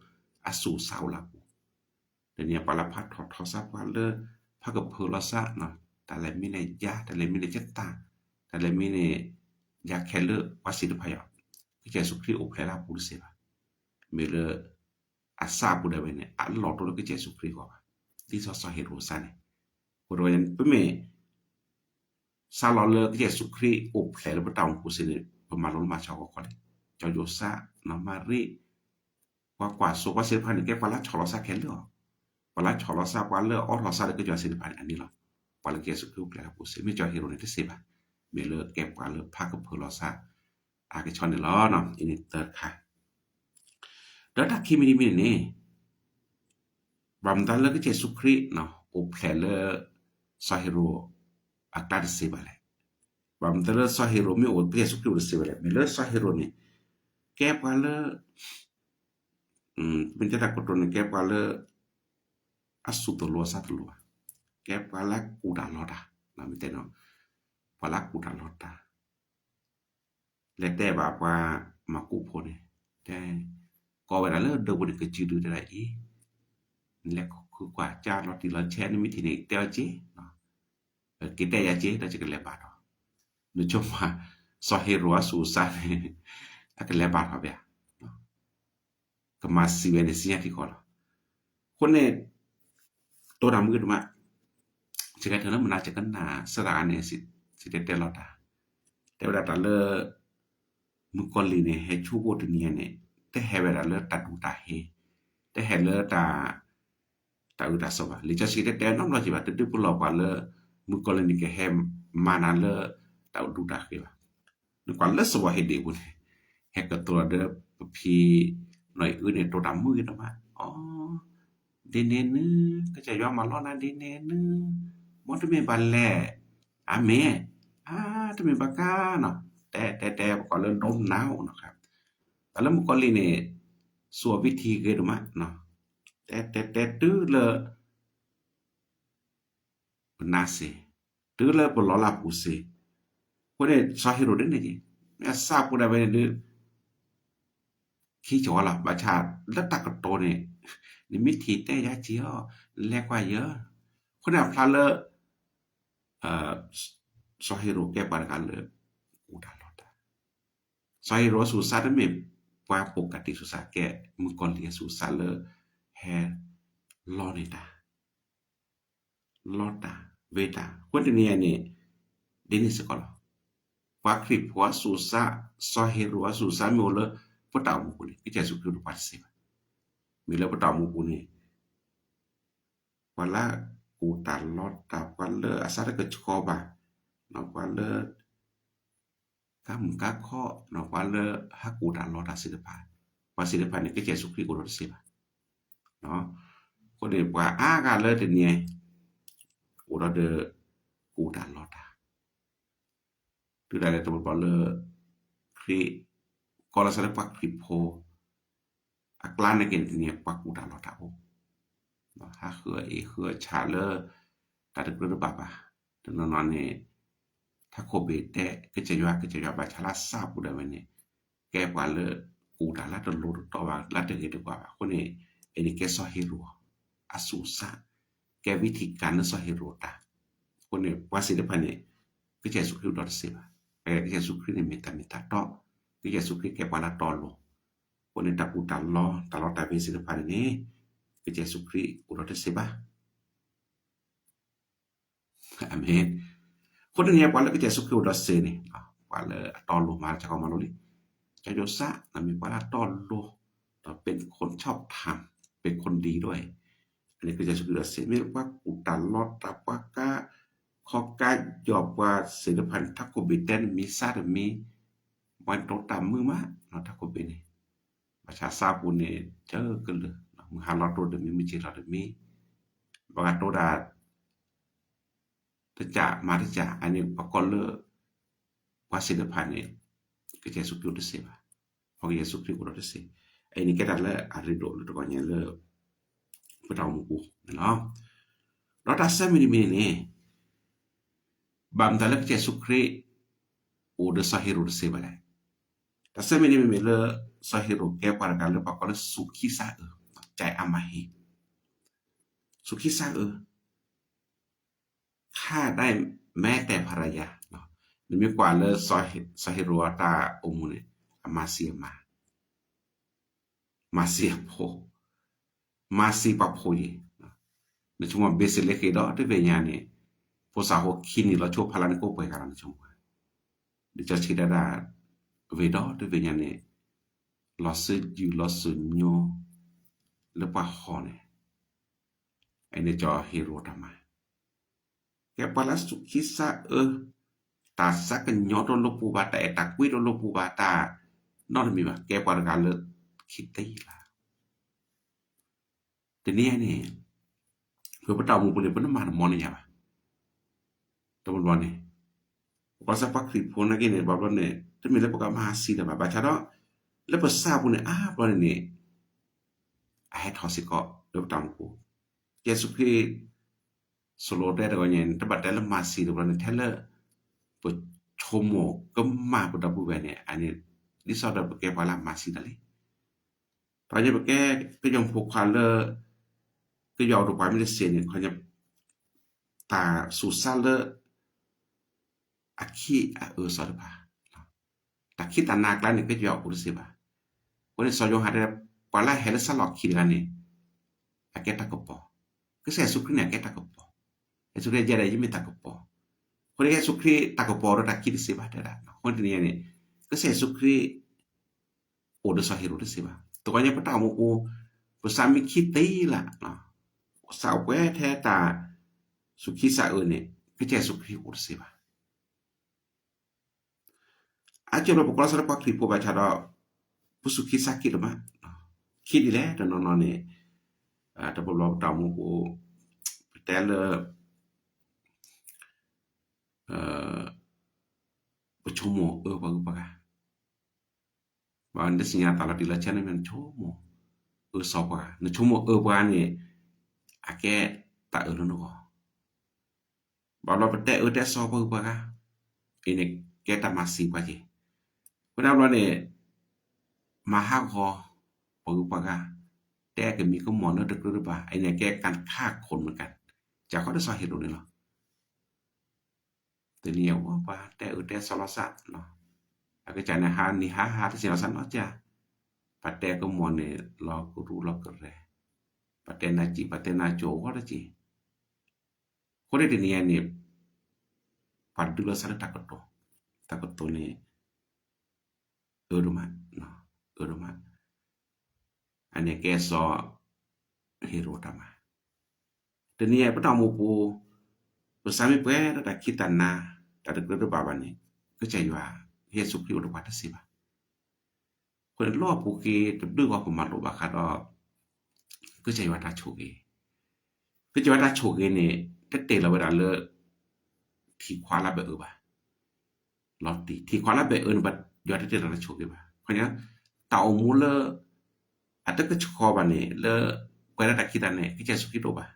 အသူၣ်အသးအိၣ်လၢအပူၤ တနံၤအံၤ ပှၤလၢဖးထီၣ်ထီသး ပှၤလၢဖးကဖၢလီၤသး, တၢ်လဲၤမံန့ၢ်ယၤ တၢ်လဲၤမံန့ၢ်ယတၢ်, တၢ်လဲၤမံန့ၢ်ယၤခဲလၢာ် ပှၤသ့ၣ်တဖၣ်အံၤ ကစၢ်ယ့ၣ်ၡူးခရံာ်အိၣ်ဖျဲၣ်လၢအပူၤတသ့ဘၣ်. မ့ၢ်လၢ အသးအပူၤဒၣ်ဝဲန့ၣ် အလီၢ်တအိၣ်လၢကစၢ်ယ့ၣ်ၡူးခရံာ်အဂီၢ်ဘၣ်. ဒ်သိးစီၤဟ့ၤရိာ်အသးန့ၣ်, အဃိတဝဲ ပမ့ၢ် စးလီၤလၢကစၢ်ယ့ၣ်ၡူးခရံာ်အိၣ်ဖျဲၣ်လၢပတၢ်အိၣ်မူပူၤစ့ၢ်န့ၣ် ပမၤလိလၢမၤစၢၤဂီၢ်ခီလံ. စီၤယိၤသး, နီၢ်မၤရံ, ပှၤကွၢ်စိ ပှၤသ့ၣ်တဖၣ်န့ၣ် ကဲပှၤလၢဆီၣ်လီၤသးခဲလၢာ်အီၤ, ပှၤလၢဆီၣ်လီၤသး ပှၤလၢအအိးထီၣ်သးဒီးကစၢ်ယွၤသ့ၣ်တဖၣ်န့ၣ် အန့ၣ်လီၤ. ပှၤလၢကစၢ်ယ့ၣ်ၡူးခရံာ်အိၣ်ဖျဲၣ်လၢအပူၤစ့ၢ်, မ့ၢ်စီၤဟ့ၤရိာ်န့ၣ်တသ့ဘၣ်. မ့ၢ်လၢကဲပှၤလၢဖးကဖၢလီၤသး အကဆီန့ၣ်လီၤ. အံၤန့ၣ်တၢ်တခါ ဒီးတၢ်ခံမံၤတမံၤန့ၣ်န့ၣ် ဘၣ်မတၤလၢကစၢ်ယ့ၣ်ၡူးခရံာ် အိၣ်ဖျဲၣ်လၢ စီၤဟ့ၤရိာ်အကျါတသ့ဘၣ်လဲၣ်. ဘၣ်မတၤလၢစီၤဟ့ၤရိာ်မ့ၢ်အိၣ် ကစၢ်ယ့ၣ်ၡူးခရံာ်အိၣ်တသ့ဘၣ်လဲၣ်. မ့ၢ်လၢစီၤဟ့ၤရိာ်န့ၣ် ကဲပှၤလၢ မ့ၢ်တဲတၢ်ကတိၤန့ၣ် ကဲပှၤလၢ အသူၣ်တလိၤအသးတလိၤဘၣ်, ကဲပှၤလၢအကူၣ်တၢ်လီၤတၢ်, မ့ၢ်တဲနီၤ, ပှၤလၢအကူၣ်တၢ်လီၤတၢ် လဲၤတဲဘၣ်ပှၤမၤကူးဖိန့ၣ်, တဲ, ကိးဝဲဒၣ်လၢဒၢးပူၤန့ၣ် ကစုဒုတဲဒၣ်အံၤ, နလဲၤခူၣ်ကွၢ်ကၢ်လီၤတံၢ်လီၤဆဲး နမ့ၢ်ထံၣ်န့ၣ် တဲအီၤက့ၤ, က့ၤတဲယၤက့ၤ ဒီးယကလဲၤဘၣ်ဒီး, နဆိကမိၣ် စီၤဟ့ၤရိာ်အသူၣ်အသးန့ၣ် အကလဲၤဘၣ်ထီၣ်ဘၣ် ကမၤစံးဝဲန့ၣ် စံညါထံကီၢ်လီၤ. အဃိန့ၣ် တိၢ်တၢ်မုၢ်ဂ့ၤဒိၣ်မး, ယကဲထီၣ်လၢမနၤ ယကနၣ် စဲးသးဂၤန့ၣ် စံးတဲတဲလီၤတၢ်, တဲဝဲဒၣ်တၢ်လၢ မုၣ်ကီၤလံၢ်န့ၣ် ဟဲဆိကမိၣ်တနံၤန့ၣ် တဟဲဝဲဒၣ်လၢတၢ်ဒူၣ်တၢ်ဟ့, တဟဲလၢတၢ် တၢ်အုးတၢ်သီဘၣ်. လံာ်စီဆှံတဲတဲနီတဘျီက့ၤဘၣ်, တဒုးပလီၢ်ပှၤလၢ မုၣ်ကီၤလံၢ်န့ၣ် ကဟဲမၤနၤလၢ တၢ်ဒူၣ်တၢ်ဟ့ဘၣ်. နကွၢ်လၢစီၤဝီၤဟ့ဒ့းပူၤန့ၣ် ဟဲကတိၤလီၤဒီးပဖံ နီၢ်အံၤအုန့ၣ် တိၢ်တၢ်မုၢ်ဂ့ၤဒိၣ်မး, အီ ဒ်န့ၣ်နုၤ, ကစၢ်ယွၤမၢလီၤနၤဒ်န့ၣ်နုၤ, မ်တမ့ၢ်ဘၣ်လဲၣ်, အၤမ့ၣ်, အါ တမ့ၢ်ဘၣ်ကါနီၤ, တဲတဲတဲ ပကိးလၢ ဒိးနၢ်အိၣ်နီၤ, တၢ်လၢမုၣ်ကီၤလံၢ်န့ၣ် စိာ်အီၤဝံထံဂ့ၤဒိၣ်မး, တဲတဲတဲတုၤလၢ ပနါစ့ၢ်, တုၤလၢပလီၤလၢအပူၤစ့ၢ်, အဃိန့ၣ် စီၤဟ့ၤရိာ်ဒ်န့ၣ်က့ၤ, မ့ၢ်အသးပူၤဒၣ်ဝဲန့ၣ်ဒုး ခံကဝီၤလီၤ, ဘၣ်ဆၣ်လၢတၢ်ကတိၤန့ၣ် နမ့ၢ်ထံၣ်တဲယၤက့ၤအီၤ, နလဲၤကွၢ်ယၤ, အဃိန့ၣ်အဖျါလၢ စီၤဟ့ၤရိာ်ကဲပှၤတဂၤလၢ ကူၣ်တၢ်လီၤတၢ်, စီၤဟ့ၤရိာ်အသူၣ်အသးတမ့ၢ်ပှၤ ပကတိ သူၣ်အသးကဲ မုၣ်ကီၤလံၢ်အသူၣ်အသးလၢ ဟဲ လီန့ၢ်တၢ် လီတၢ် ဝ့တၢ် အဃိတနံၤအံၤန့ၣ် ဒ်န့ၣ်စ့ၢ်ကီးလီၤ. ပှၤခရံာ်ဖိအသူၣ်အသး စီၤဟ့ၤရိာ်အသူၣ်အသးမ့ၢ်အိၣ်လၢ ပတၢ်အိၣ်မူပူၤန့ၣ် ကစၢ်ယ့ၣ်ၡူးခရံာ်တပှၤတသ့ဘၣ်. မ့ၢ်လၢပတၢ်အိၣ်မူပူၤန့ၣ် ပှၤလၢအကူၣ်တၢ်လီတၢ် ပှၤလၢအသးတကဆှီဘၣ်, ပှၤလၢ ကါမုၢ်ကါခီ ပှၤလၢဟးကူၣ်တၢ်လီတၢ်သ့ၣ်တဖၣ်, ပှၤသ့ၣ်တဖၣ်န့ၣ် ကစၢ်ယ့ၣ်ၡူးခရံာ်အိၣ်ဒီးတသ့ဘၣ်. အဃိန့ၣ် ပှၤအါဂၤလၢတနံၤ အိၣ်ဒီး ကူၣ်တၢ်လီတၢ် တုၤဒၣ်လဲာ်တဘျီဘျီလၢ ခရံာ် ကီၢ်လီၤစၢ်လၢပှၤခရံာ်ဖိ အကျါန့ၣ်က့ၤန့ၣ် ပှၤကူၣ်တၢ်လီတၢ်အိၣ်, ဟးဃုအအ့ၣ်ဃုအဆၣ်လၢ တၢ်တကြၢးတဘၣ်ဘၣ်. တနီၤနီၤန့ၣ် ထးခိၣ်ဘ့ၣ်တဲ ကစၢ်ယွၤ ကစၢ်ယွၤ ဘၣ်ဆၣ်လၢအသးပူၤဒၣ်ဝဲန့ၣ် ကဲပှၤလၢ ကူၣ်တၢ်လၢတလိၤတတီဘၣ် လၢတဂ့ၤတဝါဘၣ်. အဃိန့ၣ် အန့ၣ်ကဲစီၤဟ့ၤရိာ် အဆူးအဆါ, ကဲဝံထံကၤလၢစီၤဟ့ၤရိာ်တၢ်. အဃိန့ၣ် ပှၤသ့ၣ်တဖၣ်န့ၣ် ကစၢ်ယ့ၣ်ၡူးခရံာ်အိၣ်ဒီးတသ့ဘၣ်. ကစၢ်ယ့ၣ်ၡူးခရံာ်န့ၣ်မ့ၢ်တၢ်မ့ၢ်တၢ်တီ, ကစၢ်ယ့ၣ်ၡူးခရံာ်ကဲပှၤလၢအတီအလိၤ. အဃိန့ၣ် တၢ်ကူၣ်တၢ်လီ တၢ်လီတၢ်ဝ့ၤသ့ၣ်တဖၣ်န့ၣ်န့ၣ် ကစၢ်ယ့ၣ်ၡူးခရံာ်အိၣ်ဒီးတသ့ဘၣ်. အၤမ့ၣ်. အဃိတနံၤအံၤ ပှၤလၢကစၢ်ယ့ၣ်ၡူးခရံာ်အိၣ်ဒီးတသ့န့ၣ် ပှၤလၢအတီအလိၤမၤလၢကီမၤလိလံ. ကစၢ်ယိၤသး နမ့ၢ်ပှၤလၢအတီအလိၤ, ဒီးပ့ၤခိၣ်ဆီၣ်ထၣ်, ပ့ၤခိၣ်ဒံးဒိၣ်အံၤ, အန့ၣ်ကစၢ်ယ့ၣ်ၡူးခရံာ်အိၣ်ဒီးတသ့, မ့ၢ်ပှၤကူၣ်တၢ်လီတၢ် ပှၤကါခီကါယီၤ ပှၤသ့ၣ်တဖၣ်န့ၣ် တၢ်ခိၣ်ဘ့ၣ်တဲနမံၤစၢ်တမံၤ, ပှၤတိတၢ်မုာ်မး, တၢ်ခိၣ်ဘ့ၣ်န့ၣ် ဘၣ်ဆၣ်သးပူၤန့ၣ် ကၢကလုာ်, မုၢ်ဟါလီၤတိၢ်တမံၤ မုၢ်ဆ့ၣ်လီၤတမံၤ, ဘၣ်ဂၤတိတၢ် တကးမၤတကး, အန့ၣ်ပှၤကိးလၢ ပှၤသ့ၣ်တဖၣ်န့ၣ် ကစၢ်ယ့ၣ်ၡူးခရံာ်အိၣ်တသ့ဘၣ်, ပှၤကစၢ်ယ့ၣ်ၡူးခရံာ်အိၣ်ဒီးတသ့. အအံၤန့ၣ်ကဲတၢ်လၢအရ့ဒိၣ်လၢတဂီၤညါလၢ ပတၢ်အိၣ်မူပူၤန့ၣ်လီၤ. ဒီးတၢ်ဆၢမံၤတမံၤန့ၣ်န့ၣ် ဘၣ်မတၤလၢကစၢ်ယ့ၣ်ၡူးခရံာ် အိၣ်ဒီးစီၤဟ့ၤရိာ်တသ့ဘၣ်လဲၣ်. တၢ်ဆၢမံၤန့ၣ်မ့မ့ၢ်လၢ စီၤဟ့ၤရိာ်ကဲပှၤတဂၤလၢပှၤကိးလၢသူၣ်ခံသးအုး, ကၢအါမးဟ့, သူၣ်ခံသးအုး, ခါဒၣ်မဲာ် တဲဖရယါ, နမ့ၢ်ကွၢ်လၢ စီၤဟ့ၤရိာ်အတၢ်အိၣ်မူန့ၣ် အမၤသံအမါ, မၤသံအဖိ, မၤသံပှၤဖိယ့ၤ, နဆိကမိၣ်ဘ့စ့လ့ဃ့ဒီတဘ့ၣ်ညါန့ၣ် ဖိသၣ်ဖိခံနံၣ်လီၤဆိဖးလၢနကိးပှဲၤဂၤလီၤ နဆိကမိၣ်, ဒ်ကၠီဆံးဒၣ်ဒၣ် ဝ့ၢ်ဒီတဘ့ၣ်ညါန့ၣ် လီၤစၢယုၢ်လီၤစၢညိ လၢပှၤဟီၣ်န့ၣ်, အန့ၣ်ကၠီၤဟ့ၤရိာ်တၢ်မၤ ကဲပှၤလၢသူၣ်ခံသးအုး, တၢ်သးကညီၤတအိၣ်လၢပူၤဘၣ်, တၢ်အဲၣ်တၢ်ကွံတအိၣ်လၢပူၤဘၣ်, တၢ်နီတမံၤဘၣ်, ကဲပှၤတဂၤလၢခံသ့လး. တနံၤအံၤန့ၣ် ပပတၢ်အိၣ်မူပူၤန့ၣ် ပနမၤတမီန့ၢ်ယၤဘၣ်. တဘျီဘျီန့ၣ် ပကွၢ်စၢ်ပှၤခရံာ်ဖိနာ်က့န့ၣ် တဘျီဘျီန့ၣ် တမ့ၢ်လၢပကမၤဟးဆံးတၢ်ဘၣ်, ဘၣ်ဆၣ်ဒီး လၢပသးပူၤန့ၣ် အါဘျီန့ၣ်န့ၣ် အဟဲထီၣ်စ့ၢ်ကီးလၢပတၢ်အိၣ်မူပူၤ, ကစၢ်ယ့ၣ်ၡူးခရံာ် စၢၤလီၤတဲတဂီၤညါန့ၣ် တဘၣ်တဲလၢမၤသံတဘျီန့ၣ် ထဲလၢ ပဆိကမိၣ်ကမၣ်ပဒီပုၢ်ဝဲၢ်န့ၣ် အန့ၣ် ဒ်သိးဒီးပကဲပှၤလၢအမၤသံတၢ်လံ. တဂီၤညါပကဲ ကညီဖိခွါလၢ ကစၢ်ယွၤအိၣ်ဒီးပှၤမ့ၢ်တသ့န့ၣ် ခီညါ တၢ်သူၣ်စၢ်လၢ အခံအအၢစီၤတဖၣ် တၢ်ခံးတၢ်နၤအကျါန့ၣ် ကစၢ်ယွၤအိၣ်တသ့ဘၣ်. အဃိန့ၣ် စီၤယိၤဟၣ်တဲ ပှၤလၢအဟဲလၢစၢ်လီၢ်ခံတဂၤန့ၣ် အကဲတၢ်ကပီၤ, ကစၢ်ယ့ၣ်ၡူးခရံာ်န့ၣ် အကဲတၢ်ကပီၤ, ယ့ၣ်ၡူးခရံာ်ယဲဒၣ် ယမ့ၢ်တၢ်ကပီၤ. အဃိန့ၣ် ယ့ၣ်ၡူးခရံာ်တၢ်ကပီၤဒီးတၢ်ခံးတသ့ဘၣ်တဲဒၣ်. အဃိန့ၣ်တနံၤအံၤန့ၣ် ကစၢ်ယ့ၣ်ၡူးခရံာ် အိၣ်ဒီးစီၤဟ့ၤရိာ်တသ့ဘၣ်. တဂီၤညါပတၢ်အိၣ်မူပူၤ ပသးမံခံသ့လး သးအိၣ်ပှဲၤထဲတၢ်သူၣ်ခံသးအုးန့ၣ် ကစၢ်ယ့ၣ်ၡူးခရံာ်အိၣ်တသ့ဘၣ်. အါကၢၢ်လၢပကွၢ်စၢ်လၢပှၤခရံာ်ဖိဘၣ်ဆၣ်ဒီး ပသူၣ်ခံသးခံဒိၣ်မး, ခံဒ်လဲၣ်တနီၤနီၤန့ၣ် တဘျီဘျီပတၢ်အိၣ်မူပူၤ ပတဲလၢ ပဆိကမိၣ်အၢပှၤဂုၤပှၤဂၤ, ဘၣ်နသ့ၣ်ညါတၢ်လီၤတံၢ်လီၤဆဲးန့ၣ် နဆိကမိၣ်အၢစီၤပှၤဂၤ, နဆိကမိၣ်အၢပှၤဂၤန့ၣ် အကဲတၢ်အၢလၢနဂီၢ်. ဘၣ်ဘျီပတဲအၢတဲစီၤပှၤဂုၤပှၤဂၤ အံၤန့ၣ် ကဲတၢ်မၤသံပှၤက့ၤ. ဝဲဒၣ်ဘျီန့ၣ် မၤဟးဂီၤပှၤဂုၤပှၤဂၤ, တဲကမံၤကမီၤလၢတကြၢးတဘၣ်, အံၤန့ၣ် ကဲကၣ်ခါခိၣ်မ့ၢ်ကၣ်, ကၢ်ခီဒ်စီၤဟ့ၤရိာ်န့ၣ်လီၤ. တနံၤအံၤ ပှၤတဲအၢတဲစီၤလီၤစၢ်, အကစၢ်န့ၣ် ဟါနံၤဟါဟါတသ့ၣ်ညါလီၤစၢ်နီတဂၤ, ပှၤတဲကမီၤန့ၣ် လီၤကရူၢ်လီၤကရဲၤ, ပှၤတဲနၤစံး ပှၤတဲနၤကိၤအဂီၢ်တက့ၢ်. အဃိန့ၣ်တနံၤအံၤန့ၣ် ပှၤဒုးလီၤစၢ်လၢတၢ်ကတိၤ, တၢ်ကတိၤန့ၣ် အၢဒိၣ်မး, အၢဒိၣ်မး, အန့ၣ်ကဲစီၤဟ့ၤရိာ်တၢ်မၤ. တနံၤအံၤပတၢ်အိၣ်မူပူၤ ပသးမံပှဲၤဒီးတၢ်ခံးတၢ်နၤ တၢ်တကြၢးတဘၣ်ဘၣ်န့ၣ် ကစၢ်ယွၤ ယ့ၣ်ၡူးခရံာ်အိၣ်ဒီးပှၤတသ့ဘၣ်. အဃိန့ၣ်လၢအပူၤကွံာ်တဘျုးဂီၢ်ပမၤလိဘၣ်ဃးဒီး ကစၢ်ယွၤတၢ်ဆိၣ်ဂ့ၤ, ကစၢ်ယွၤတၢ်ဆိၣ်ဂ့ၤန့ၣ် တတဲာ်လီၤဝဲဒၣ်လၢ ထံခွါလၢဘဲအၢဘၣ်. လီၤတံၢ် ထံခွါလၢဘဲအၢန့ၣ် ယွၤတတဲာ်လီၤတၢ်ဆိၣ်ဂ့ၤဘၣ်. ခီညါ တၢ်အိၣ်မူလၢ အတကဆှီဘၣ်န့ၣ် လၢ ပှဲၤဒီးတၢ်ခံးတၢ်နၤန့ၣ် ကစၢ်ယ့ၣ်ၡူးခရံာ်တအိၣ်ဘၣ်.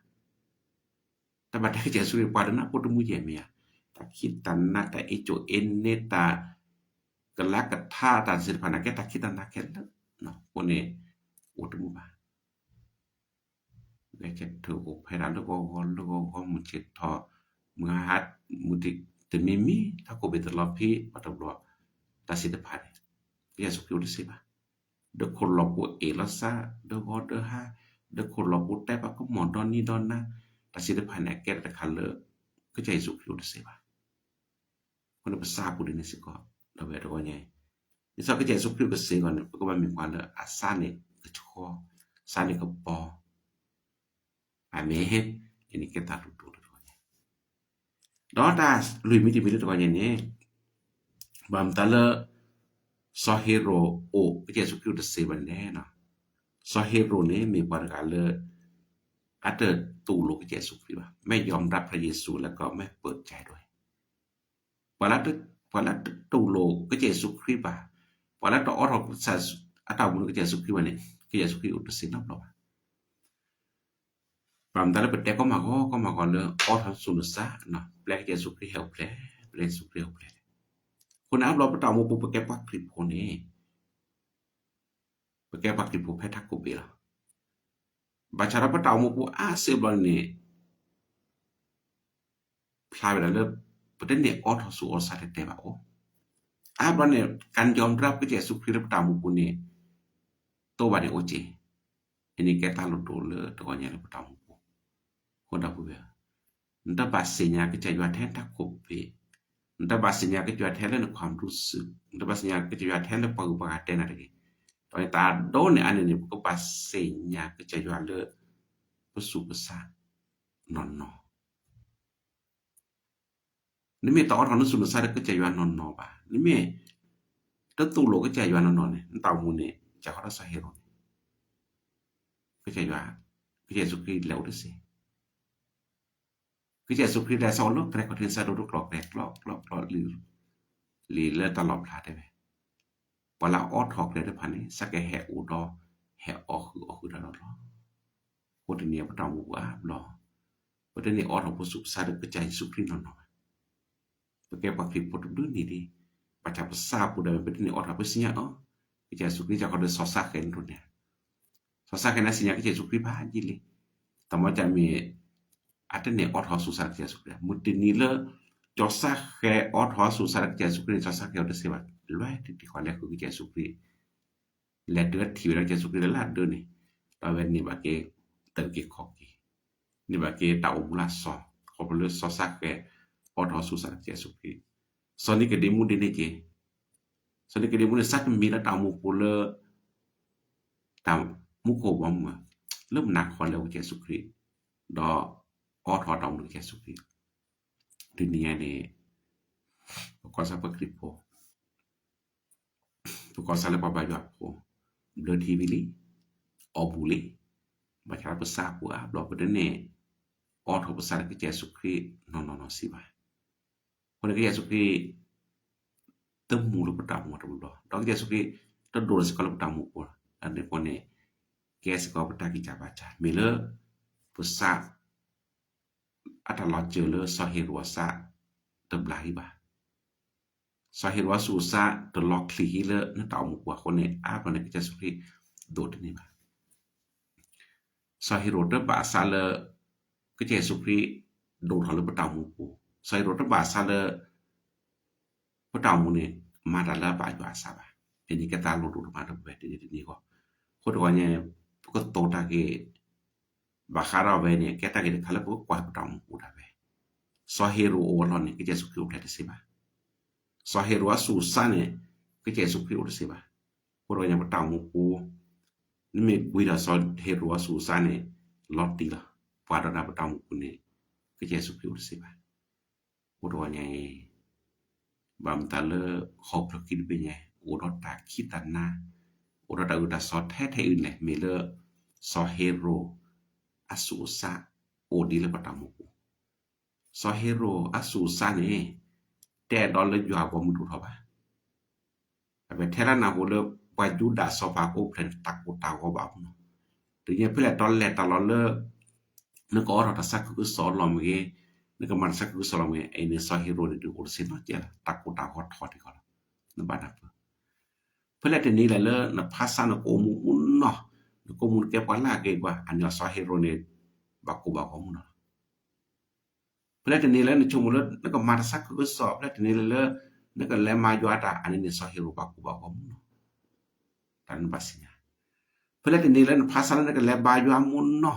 တၢ်ဘၣ်တဲကစၢ်ယ့ၣ်ၡူးခရံာ်ပှၤဒီးနၢ်ဖိတမူယဲၢ်မ့ၢ်ဧါ, တၢ်ခံးတၢ်နၤ တၢ်အ့ၣ်ကၠိၣ်အ့ၣ်န့ၢ် တၢ်ကလၤကထါတၢ်သ့ၣ်တဖၣ်န့ၣ် ကဲတၢ်ခံးတၢ်နၤခဲလၢာ်, အဃိန့ၣ် အိၣ်တမူဘၣ်. ကဲထၢၣ်အိၣ်ဖဲဒၣ်လၢဂီၤဂီၤလၢဂီၤဂီၤ မုၢ်ဆ့ၣ်ထီၣ် မုၢ်ဟါ မုၢ်တမံၤမံၤ ထီၣ်ခိၣ်ဘ့ၣ်သလီၤဖံး ဘၣ်တဘျီ တၢ်သ့ၣ်တဖၣ်န့ၣ် ကစၢ်ယ့ၣ်ၡူးခရံာ်အိၣ်တသ့ဘၣ်. ဒီးခိၣ်လီၢ်ပူၤအ့ၣ်လီၤစါ ဒီးဂီၤဒီးဟါ, ဒီးခိၣ်လီၢ်ပူၤတဲပှၤကမီၤဒီနံၤဒီနၤ, တၢ်သ့ၣ်တဖၣ်န့ၣ် အကဲတၢ်တခါလၢ ကစၢ်ယ့ၣ်ၡူးခရံာ်အိၣ်တသ့ဘၣ်. အဃိန့ၣ်ပသးပူၤဒ်န့ၣ်စ့ၢ်ကီး ဒီပုၢ်ဝဲၢ်တဂီၤညါအံၤ, ဒ်သိးကစၢ်ယ့ၣ်ၡူးခရံာ်အိၣ်တသ့အဂီၢ်န့ၣ် ပကဘၣ်မ့ၢ်ပှၤလၢအသးန့ၣ်ကဆှီ, သးန့ၣ်ကပီၤ အၤမ့ၣ်, အန့ၣ်ကဲတၢ်လိၣ်ဒိၣ်လၢတဂီၤညါ, ဒီးတၢ်လွံၢ်မံၤတမံၤလၢတဂီၤညါန့ၣ်, ဘၣ်မတၤလၢ စီၤဟ့ရိၣ်အိၣ် ကစၢ်ယ့ၣ်ၡူးခရံာ်အိၣ်တသ့ဘၣ်န့ၣ်လဲၣ်. စီၤဟ့ရိၣ်န့ၣ် မ့ၢ်ပှၤတဂၤလၢ အတတူၢ်လိာ်ကစၢ်ယ့ၣ်ၡူးခရံာ်ဘၣ်, ไม่ยอมรับพระเยซู แล้วก็ไม่เปิดใจด้วย. ပှၤလၢ ပှၤလၢတတူၢ်လိာ်ကစၢ်ယ့ၣ်ၡူးခရံာ်ဘၣ်, ပှၤလၢတအိးထီၣ် အတၢ်အိၣ်မူလၢကစၢ်ယ့ၣ်ၡူးခရံာ်ဘၣ်န့ၣ် ကစၢ်ယ့ၣ်ၡူးခရံာ်အိၣ်တသ့နီတဘျီဘၣ်. ဘၣ်မတၤလၢပတဲကီမၢ်ဂီၤ ကီမၢ်ဂီၤလၢ အိးထီၣ်နသူၣ်နသး, ပျဲကစၢ်ယ့ၣ်ၡူးခရံာ်ဟဲအိၣ်ဖျဲၣ်, ပျဲကစၢ်ယ့ၣ်ၡူးခရံာ်ဟဲအိၣ်ဖျဲၣ်. အဃိန့ၣ် အါဘျီပတၢ်အိၣ်မူပူၤ ပကဲပှၤခရံာ်ဖိန့ၣ် ပကဲပှၤခရံာ်ဖိဖဲထးခိၣ်ဘ့ၣ်လီၤ. ဘၣ်ဆၣ်ဒီးပတၢ်အိၣ်မူပူၤအါစုအါဘျီန့ၣ် ဖျါဝဲဒၣ်လၢ ပတန့ၢ်အိးထီၣ်ဆူၣ်အိးထီၣ်ဆူၣ်သးတဲာ်တဲာ်ဘၣ်အိၣ်. အါဘျီန့ၣ် ကၣ်ယီၤဒြါကစၢ်ယ့ၣ်ၡူးခရံာ်လၢပတၢ်အိၣ်မူပူၤန့ၣ် တိဘၣ်န့ၣ်အိၣ်က့ၤ, အန့ၣ်ကဲတၢ်လိၣ်ဒိၣ်လၢတဂီၤညါလၢပတၢ်အိၣ်မူပူၤ. အဃိဒီပုၢ်ဝဲၢ်, နတဘၣ်သ့ၣ်ညါကစၢ်ယွၤထဲထးခိၣ်ဘ့ၣ်, နတဘၣ်သ့ၣ်ညါကစၢ်ယွၤထဲလၢနခွါမဒူစု, နတဘၣ်သ့ၣ်ညါကစၢ်ယွၤထဲလၢပှၤဂုၤပှၤဂၤတဲနၤတဂ့ၤ. ဒီးတၢ်ဒိးန့ၢ်အါန့ၢ်န့ၣ် ပကဘၣ်သ့ၣ်ညါကစၢ်ယွၤလၢ ပဆူၣ်ပသးနီၢ်နီၢ် နမ့ၢ်တအိးထီၣ်နသူၣ်နသးဒီးကစၢ်ယွၤနီၢ်နီၢ်ဘၣ်, နမ့ၢ်တတူၢ်လိာ်ကစၢ်ယွၤနီၢ်နီၢ်န့ၣ် နတၢ်အိၣ်မူန့ၣ် ကဲဃီဒီးစီၤဟ့ရိၣ်န့ၣ်, ကစၢ်ယွၤ, ကစၢ်ယ့ၣ်ၡူးခရံာ်လဲၤအိၣ်တသ့, ကစၢ်ယ့ၣ်ၡူးခရံာ်လဲၤဆၢအိၣ်လၢကျဲ ခီၣ်ထံးစဲဒိၣ်တကျိၤကျဲ ကျီကျီကျီ လံာ်လၢတၢ်လီၣ်ဖျါတဲဝဲ, ပှၤလၢအအိးထီၣ်ကျဲတဖၣ်န့ၣ် စးကဟဲအိၣ်ဒီး ဟဲအီၣ်ဃုာ်အီၣ်ဃုာ်တၢ်ဒီးလီၤ. အဃိတနံၤအံၤပတၢ်အိၣ်မူပူၤအါဘျီ ပတန့ၢ်အိးထီၣ်ပဆူၣ်ပသးဒီးကစၢ်ယ့ၣ်ၡူးခရံာ်နီၢ်နီၢ်ဘၣ်. ပကဲပှၤခရံာ်ဖိတဘျုးနံၣ်ဒံး, ဘၣ်ဆၣ်ပသးပူၤဒၣ်ဝဲ ပတန့ၢ်အိးထီၣ် ပသ့ၣ်ညါအီၤ, ကစၢ်ယ့ၣ်ၡူးခရံာ် ကစၢ်ခီဒီးစီၤစၢ်ဃဲးန့ၣ်ဒိၣ်န့ၣ်, စီၤစၢ်ဃဲးန့ၣ်သ့ၣ်ညါကစၢ်ယ့ၣ်ၡူးခရံာ်ဖးယံာ်လံ. တၢ်မၤကမ့ၢ် အတန့ၢ်အိးထီၣ်ဆူၣ်စးဒီးကစၢ်ယ့ၣ်ၡူးခရံာ်, မုၢ်တနံၤလၢ စီၤစၢ်ဃဲးအိးထီၣ်ဆူၣ်စးဒီးကစၢ်ယ့ၣ်ၡူးခရံာ်န့ၣ် စီၤစၢ်ဃဲးအိၣ်တသ့ဘၣ်, လဲၤတံၢ်တံၢ်ဃီလဲၤဃုကစၢ်ယ့ၣ်ၡူးခရံာ် လဲၤတုၤထံၣ်ဝဲဒၣ်ကစၢ်ယ့ၣ်ၡူးခရံာ်လၢလၢဒၢန့ၣ်, ဒီးအဝဲန့ၢ်ဘၣ်က့ၤ တၢ်အုၣ်က့ၤခီၣ်က့ၤ, န့ၢ်ဘၣ်က့ၤတၢ်အိၣ်မူလၢအစီ, ခီဖျိလၢစီၤစၢ်ဃဲး အိးထီၣ်ဆူၣ်စးဒီးကစၢ်ယ့ၣ်ၡူးခရံာ်, စီၤနံၤကဒ့မူဒ်န့ၣ်က့ၤ, စီၤနံၤကဒ့မူန့ၣ် စးတမံၤလၢတၢ်အိၣ်မူပူၤလၢ တၢ်မူခိၣ်ဘီမုၢ်, လၢမုၢ်နၤခီလဲၤအိၣ်ကစၢ်ယ့ၣ်ၡူးခရံာ်, ဒီးအိးထီၣ်တၢ်အိၣ်မူလၢကစၢ်ယ့ၣ်ၡူးခရံာ်, တနံၤအံၤန့ၣ် ပကီၢ်စၢ်ပှၤခရံာ်ဖိ ပကီၢ်စၢ်လၢပှၤဘါယွၤဖိ ဘျၢထံဝံၤလံ, အီၣ်ဘူးလံ, ဘၣ်ဆၣ်ပသးပူၤအါဘျီ ပတန့ၢ်အိးထီၣ်ပသးဒီးကစၢ်ယ့ၣ်ၡူးခရံာ်နီၢ်နီၢ်နီၢ်စံးဘၣ်. အဃိန့ၣ်ကစၢ်ယ့ၣ်ၡူးခရံာ် တမူလၢပတၢ်အိၣ်မူတဘျီဘျီ, ဒီးကစၢ်ယ့ၣ်ၡူးခရံာ် တဒိၣ်လၢစ့ၢ်ကီးလၢပတၢ်အိၣ်မူပူၤ, အန့ၣ်အဃိန့ၣ် ကဲစ့ၢ်ကီးပတၢ်ဂံၢ်စၢ်ဘါစၢ် မ့ၢ်လၢ ပသး အတၢ်လီၤစၢၤလၢစီၤဟ့ရိၣ်အသး တဘျါဟံၣ်ဘၣ်. စီၤဟ့ရိၣ်အသူၣ်အသး တလီၤချံးဟံၣ်လၢနတၢ်အိၣ်မူပူၤအဃိန့ၣ် အါဘျီန့ၣ် ကစၢ်ယ့ၣ်ၡူးခရံာ်ဒိၣ်တန့ၢ်ဘၣ်. စီၤဟ့ရိၣ်တဘၣ်အသးလၢ ကစၢ်ယ့ၣ်ၡူးခရံာ်ဒိၣ်ထီၣ်လၢပတၢ်အိၣ်မူပူၤ, စီၤဟ့ရိၣ်တဘၣ်အသးလၢ ပတၢ်အိၣ်မူန့ၣ် မၤတၢ်လၢအဘၣ်ယွၤအသးဘၣ်. အန့ၣ်ကဲတၢ်လိၣ်ဒိၣ်တမံၤလၢပဝဲတနံၤတနံၤအဂီၢ်. အဃိတဂီၤညါ ပကတိၤတၢ်ဂ့ၢ် ဘၣ်ဃးဒီးဝဲန့ၣ် ကဲတၢ်ဂ့ၢ်တခါလၢပကကွၢ်ပတၢ်အိၣ်မူပူၤဒၣ်ဝဲ. စီၤဟ့ရိၣ်အအိၣ်အလီၢ်န့ၣ် ကစၢ်ယ့ၣ်ၡူးခရံာ်အိၣ်ဖျဲၣ်တသ့ဘၣ်. စီၤဟ့ရိၣ်အသူၣ်အသးန့ၣ် ကစၢ်ယ့ၣ်ၡူးခရံာ်အိၣ်တသ့ဘၣ်. အဃိတဂီၤညါပတၢ်အိၣ်မူပူၤ နမ့ၢ်ကွံာ်ဒီးစီၤဟ့ရိၣ်အသူၣ်အသးန့ၣ် လီၤတံၢ်လီၤ. ပှၤဒီးနၤပတၢ်အိၣ်မူပူၤန့ၣ် ကစၢ်ယ့ၣ်ၡူးခရံာ်အိၣ်တသ့ဘၣ်. အဃိတဂီၤညါအံၤ ဘၣ်မတၤလၢ ဟီၣ်ခိၣ်ချၢခံတဘ့ၣ်ညါ အိၣ်ဒီးတၢ်ခံးတၢ်နါ အိၣ်ဒီးတၢ်အုၣ်တၢ်သီထဲထဲအံၤန့ၣ် မ့ၢ်လၢ စီၤဟ့ရိၣ် အသူၣ်အသး အိၣ်ဒံးလၢပတၢ်အိၣ်မူပူၤ. စီၤဟ့ရိၣ်အသူၣ်အသးန့ၣ် တအဲၣ်ဒိးလၢယွၤအဘီမုၢ်ဒိၣ်ထီၣ်ဘၣ်. အဝဲထဲလၢနၢ်ဟူလၢ ပှၤယူဒၤစီၤပၤကအိၣ်ဖျဲၣ်န့ၣ် တၢ်ကိၢ်တၢ်ဂီၤဘၣ်မနီၤ. တနံၤဖဲလဲၣ်တီလဲၣ်တၢ်လီၢ်လၢ နကအိးထီၣ်တၢ်သးခုကစီၣ်အလီၢ်မ့ၢ်ဂ့ၤ, နကမၤတၢ်သးခုကစီၣ်လီၢ်မ့ၢ်ဂ့ၤ, အံၤန့ၣ် စီၤဟ့ရိၣ်န့ၣ်ဒုးအိၣ်တသ့နီတစဲးလီၤ. တၢ်ကိၢ်တၢ်ဂီၤထီၣ်ဒံးကီးလီၤ. နဘၣ်နၢ်ပၢၢ် ဖဲလဲၣ်တနံၤလဲၣ်လၢနဖါစၢ်နကအိၣ်မူမူနီၤ, နကအိၣ်မူနကဲပှၤလၢအဂ့ၤပှၤ, အန့ၣ်စီၤဟ့ရိၣ်န့ၣ် ဘၣ်ကိၢ်ဘၣ်ဂီၤမူနီၤလီၤ. ဖဲလဲၣ်တနံၤလၢနဆိကမိၣ်လၢ နကမၤတၢ်သးခုကစီၣ်, ဖဲလဲၣ်တနံၤလၢ နကလဲၤမၤယွၤတၢ်, အန့ၣ်န့ၣ် စီၤဟ့ရိၣ်ဘၣ်ကိၢ်ဘၣ်ဂီၤမူနီၤ. တၢ်နဘၣ်သ့ၣ်ညါ, ဖဲလဲၣ်တနံၤလၢနဖးဆါလၢနကလဲၤဘါယွၤမူနီၤ,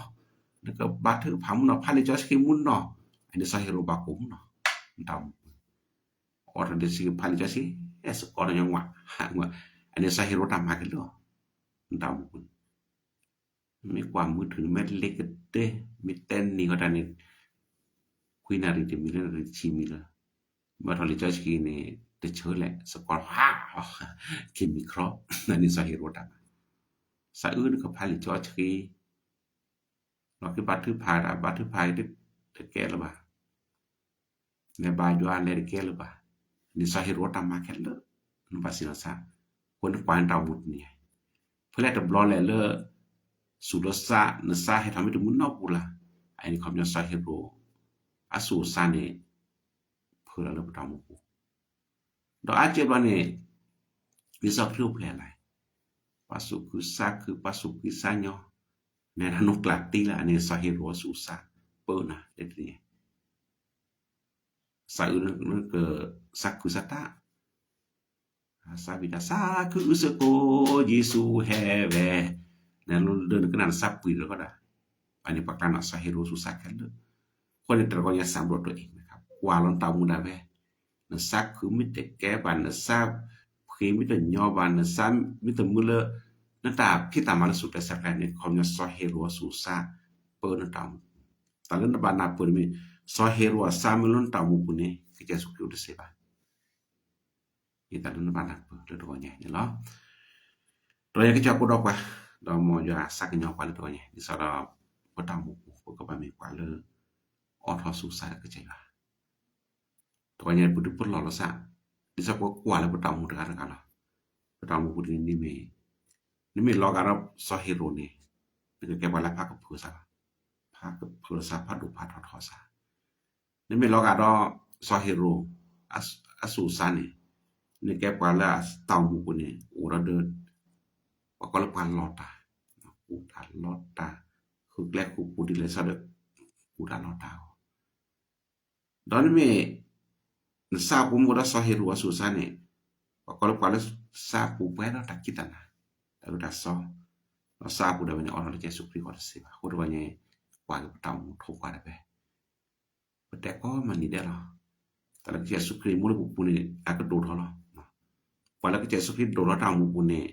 နကဘါထုကဖၣ်မူနီၤ, ဖးလံာ်စီဆှံမူနီၤ, အန့ၣ် စီၤဟ့ရိၣ်ဘၣ်ကိၢ်မူနီၤ. နတၢ်အိၣ်မူပူၤ အိးထီၣ်လံာ်စီဆှံ, ဖးလံာ်စီဆှံ, အဲၣ်စ့ၢ်ကီး နညီနုၢ်, အန့ၣ် စီၤဟ့ရိၣ်တၢ်မၤခဲလၢာ်, နတၢ်အိၣ်မူပူၤန့ၣ် မ့ၢ်ကွၢ်မုၢ်ထူၣ်န့ၣ် မ့ၢ်လ့ၤကတၢၢ်, မ့ၢ်တဲနံၤဃီတၢ်န့ၣ်, ခွံနၣ်ရံၣ်တမံၤလၢနရံၣ်ဆံမံၤလၢ, ဘၣ်ထီၣ်လံာ်စီဆှံန့ၣ် တဆၢလဲၣ် စ့ၢ်ကီးဟး, က့ၤမံၤချီ, န့ၣ် စီၤဟ့ရိၣ်တၢ်မၤ, စးအုးနကဖးလံာ်စီဆှံ, လီၤက့ၤဘါထုကဖၣ်တၢ်, ဘါထုကဖၣ်တကဲလၢၤဘၣ် လဲၤဘါယွၤလဲၤတကဲလၢၤဘၣ်, န့ၣ် စီၤဟ့ရိၣ်တၢ်မၤခဲလၢာ်, နဘၣ်သ့ၣ်ညါစ့ၢ်, အဃိန့ၣ်ကွၢ်နတၢ်အိၣ်မူတနံၤအံၤ, ဖဲလဲၣ်တဘျီလဲၣ်လၢ စူၢ်လၢသး, နသးဟဲထီၣ်မ့ၢ်တမူနီတပူၤလၢ်, အန့ၣ်ခီပညီစီၤဟ့ရိၣ် အစူၢ်အသးန့ၣ် ဖုးလီၤလၢပတၢ်အိၣ်မူပူၤ, ဒီးအါကဲဘျီန့ၣ် လံာ်စီဆှံအိၣ်ဖျဲၣ်လံ, ပှၤသူၣ်ခုသးခု, ပှၤသူၣ်ဖှံသးညီ, နဲဒၣ်နကျးတံၢ်လၢ်, အန့ၣ် စီၤဟ့ရိၣ်အစူၢ်အသး ပၢနၤလၢတနံၤအံၤ စးအုးနကသးခုသးတၢ်, သးဝံၣ်တၢ်သးခုအုးစ့ၢ်ကီး, ယ့ၣ်ၡူးဟဲဝဲ, နဒၢနကနၣ်နသးပှ့ၤလၢကီၢ်ဒၣ်, အန့ၣ်ပှၤကျါန့ၣ် စီၤဟ့ရိၣ်စူၢ်စးခဲလၢာ်, အဃိန့ၣ် တဂီၤညါစံးဘျုးတၢ်အံၤ, ကွၢ်လီၤနတၢ်အိၣ်မူဒၣ်ဝဲ, နသးခုမ့ၢ်တကဲဘၣ်, နသးဖှံမ့ၢ်တညီဘၣ်, နသးမ့ၢ်တမုာ်လၢ နတၢ်ဖံးတၢ်မၤလၢစူၢ်ကစၢ်ခရံာ်န့ၣ် ခီပညီစီၤဟ့ရိၣ်အစူၢ်အသး ပၢနတၢ်အိၣ်မူ, တၢ်လၢနဘၣ်နၢ်ပၢၢ်န့ၣ်မ့ၢ် စီၤဟ့ရိၣ်အသးမ့ၢ်လၢနတၢ်အိၣ်မူပူၤန့ၣ် ကစၢ်ယ့ၣ်ၡူးခရံာ်အိၣ်တသ့ဘၣ် အတၢ်လၢနဘၣ်နၢ်ပၢၢ်လၢတဂီၤညါန့ၣ်လီၤ. တဂီၤညါကစၢ်ကိးဒီးပှၤ, ဒီးမ်ယွၤသးကညီၤပှၤလၢတဂီၤညါ, ဒ်သိးဒီး ပတၢ်အိၣ်မူပူၤ ပကဘၣ်မ့ၢ်ပှၤလၢ အိးထီၣ်စူၢ်စးကစၢ်ယွၤ, တဂီၤညါပဒုးပလီၢ်လီၤသး, ဒ်သိးပကွၢ်လၢပတၢ်အိၣ်မူတဂၤတဂၤလီၤ. ပတၢ်အိၣ်မူပူၤန့ၣ် နမ့ၢ်လီၤဂာ်ဒီးစီၤဟ့ရိၣ်န့ၣ်, နကကဲပှၤလၢဖးကဖၢသးလီၤ. ဖးကဖၢသး, ဖးဒိၣ်ဖးထီထီသး, နမ့ၢ်လီၤဂာ်ဒီးစီၤဟ့ရိၣ် အစူၢ်အသးန့ၣ်, နကဲပှၤလၢအတၢ်အိၣ်မူပူၤန့ၣ် အိၣ်ဒီး ပှၤကိးလၢပှၤလီၤတၢ်, ကူၣ်တၢ်လီၤတၢ်, ဃုကျဲဃုပူၤဒ်လဲၣ်စ့ၢ်ဒီး ကူၣ်တၢ်လီၤတၢ်အဂီၢ်, ဒီးနမ့ၢ် နသးပူၤမ့ၢ်အိၣ်ဒီးစီၤဟ့ရိၣ်အစူၢ်အသးန့ၣ်, ပှၤကိးလၢပှၤလၢ သးပူၤပှဲၤဒီးတၢ်ခံးတၢ်နၤ, ဒီးတၢ်စီ, ဒီးသးပူၤဒၣ်ဝဲန့ၣ် အိးထီၣ်လၢကစၢ်ယ့ၣ်ၡူးခရံာ်အဂီၢ်တသ့ဘၣ်. အဃိတဂီၤညါ ကွၢ်က့ၤပတၢ်အိၣ်မူထိၣ်ကွၢ်ဒၣ်ဝဲ, ပတဲကိးမုၢ်နံၤဒဲးလီၤ. တၢ်လၢကစၢ်ယ့ၣ်ၡူးခရံာ်မူလၢပပူၤန့ၣ် အကဒိၣ်ထီၣ်လီၤ. ပှၤလၢကစၢ်ယ့ၣ်ၡူးခရံာ်ဒိၣ်ထီၣ်တၢ်အိၣ်မူပူၤန့ၣ်,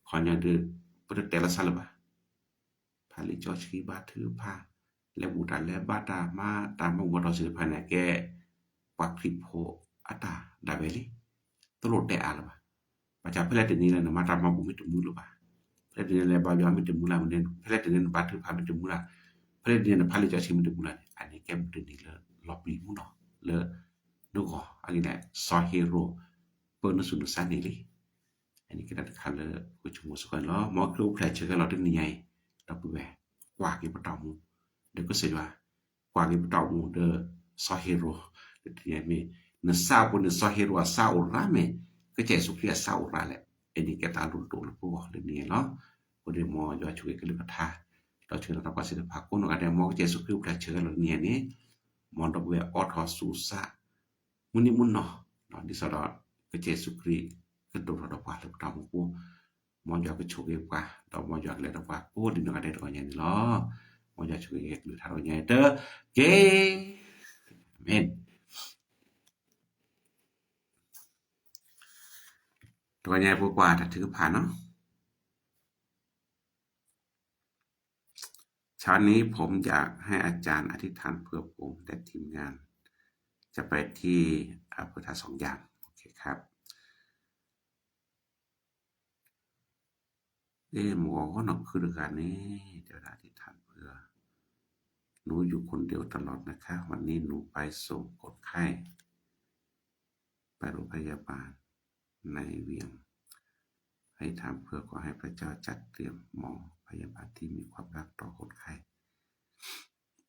ခီပညီဒီး ပတတဲလီၤသးလၢၤဘၣ်. ဖးလံာ်စီဆှံ ဘါထုကဖၣ်, လဲၤဘူၣ်တၢ်လဲၤဘါတၢ် မၤတၢ်မၤဘူၣ်မၤတီၢ်သ့ၣ်တဖၣ်န့ၣ် ကဲပှၤခရံာ်ဖိအတၢ်ဒၣ်ဝဲလံ. တလိၣ်တဲအါလၢၤဘၣ်. ဘၣ်ဆၣ်ဖဲလဲၣ်တနံၤလၢ နမၤတၢ်မၤဘူၣ်မ့ၢ်တမုာ်လၢၤဘၣ်, ဖဲလဲၣ်တနံၤလၢ ဘါယွၤမ့ၢ်တမုာ်လၢၤ, ဖဲလဲၣ်တနံၤလၢ နဘါထုကဖၣ်မ့ၢ်တမုာ်လၢၤ, ဖဲလဲၣ်တနံၤလၢ နဖးလံာ်စီဆှံမ့ၢ်တမုာ်လၢၤန့ၣ် အန့ၣ်ကဲမုၢ်တနံၤလၢလီၤပျံၤမူနီၤ လၢနဂီၢ်. အဂ့ၢ်ဒ်အံၤ, စီၤဟ့ရိၣ် ပၢနစူၢ်နသးန့ၣ်လံ. အန့ၣ်ကဲတၢ်တခါလၢပကဆိကမိၣ်စ့ၢ်ကီးန့ၣ်လီၤ. မ်ခရံာ်အိၣ်ဖျဲၣ်ဆၢကဲလီၤတနံၤညါအံၤ, ဒီပုၢ်ဝဲၢ်, ကွၢ်က့ၤပတၢ်အိၣ်မူ, ဒီးကစၢ်ယွၤ, ကွၢ်က့ၤပတၢ်အိၣ်မူဒီးစီၤဟ့ရိၣ်, တနံၤညါမ့ၢ် နသးပူၤန့ၣ် စီၤဟ့ရိၣ်အသးအိၣ်ရၣ်မ့ၢ် ကစၢ်ယ့ၣ်ၡူးခရံာ်အသးအိၣ်ရၣ်လဲၣ်. အန့ၣ်ကဲတၢ်လိၣ်ဒိၣ်လၢပဂီၢ်လၢနံၤညါလီၤ. အဃိန့ၣ် မ်ယွၤဆိၣ်ဂ့ၤကလုၢ်ကထါ, ဒီးဆိၣ်ဂ့ၤဒီးပှၤသ့ၣ်တဖၣ်ကိးနီၢ်ဂၤဒဲး, မ်ကစၢ်ယ့ၣ်ၡူးခရံာ်အိၣ်ဖျဲၣ်ဆၢကဲလီၤတနံၤညါန့ၣ်, မ်ဒီပုၢ်ဝဲၢ်အိးထီၣ်စူၢ်စး မုၢ်နံၤမုၢ်နီၢ်, ဒ်သိးဒီး ကစၢ်ယ့ၣ်ၡူးခရံာ်ကဒိၣ်ထီၣ်ဒီးပှၤလၢပတၢ်အိၣ်မူပူၤ, မ်ယွၤကဆိၣ်ဂ့ၤပှၤ, ဒီးမ်ယွၤကလဲၤဒီးပှၤကိးဒံးနီၢ်ဂၤဒဲးတဂီၤညါန့ၣ်လီၤ. မ်ယွၤဆိၣ်ဂ့ၤက့ၤကလုၢ်ကထါတဂီၤညါတက့ၢ်. အၤမ့ၣ်. တဂီၤညါပကွၢ်တၢ်ထုကဖၣ်နီၤ. เช้านี้ผมอยากให้อาจารย์อธิษฐานเผื่อผมและทีมงาน จะไปที่ อำเภอท่าสองยาง โอเคครับ. เอ๊ะ หมวกหัวหนอกคือเดียวกันนี่ เดี๋ยวนะ อธิษฐานเผื่อ หนูอยู่คนเดียวตลอดนะคะ วันนี้หนูไปส่งคนไข้ ไปโรงพยาบาลในเวียง ให้ถามเพื่อขอให้พระเจ้าจัดเตรียมหมอพยาบาลที่มีความรักต่อคนไข้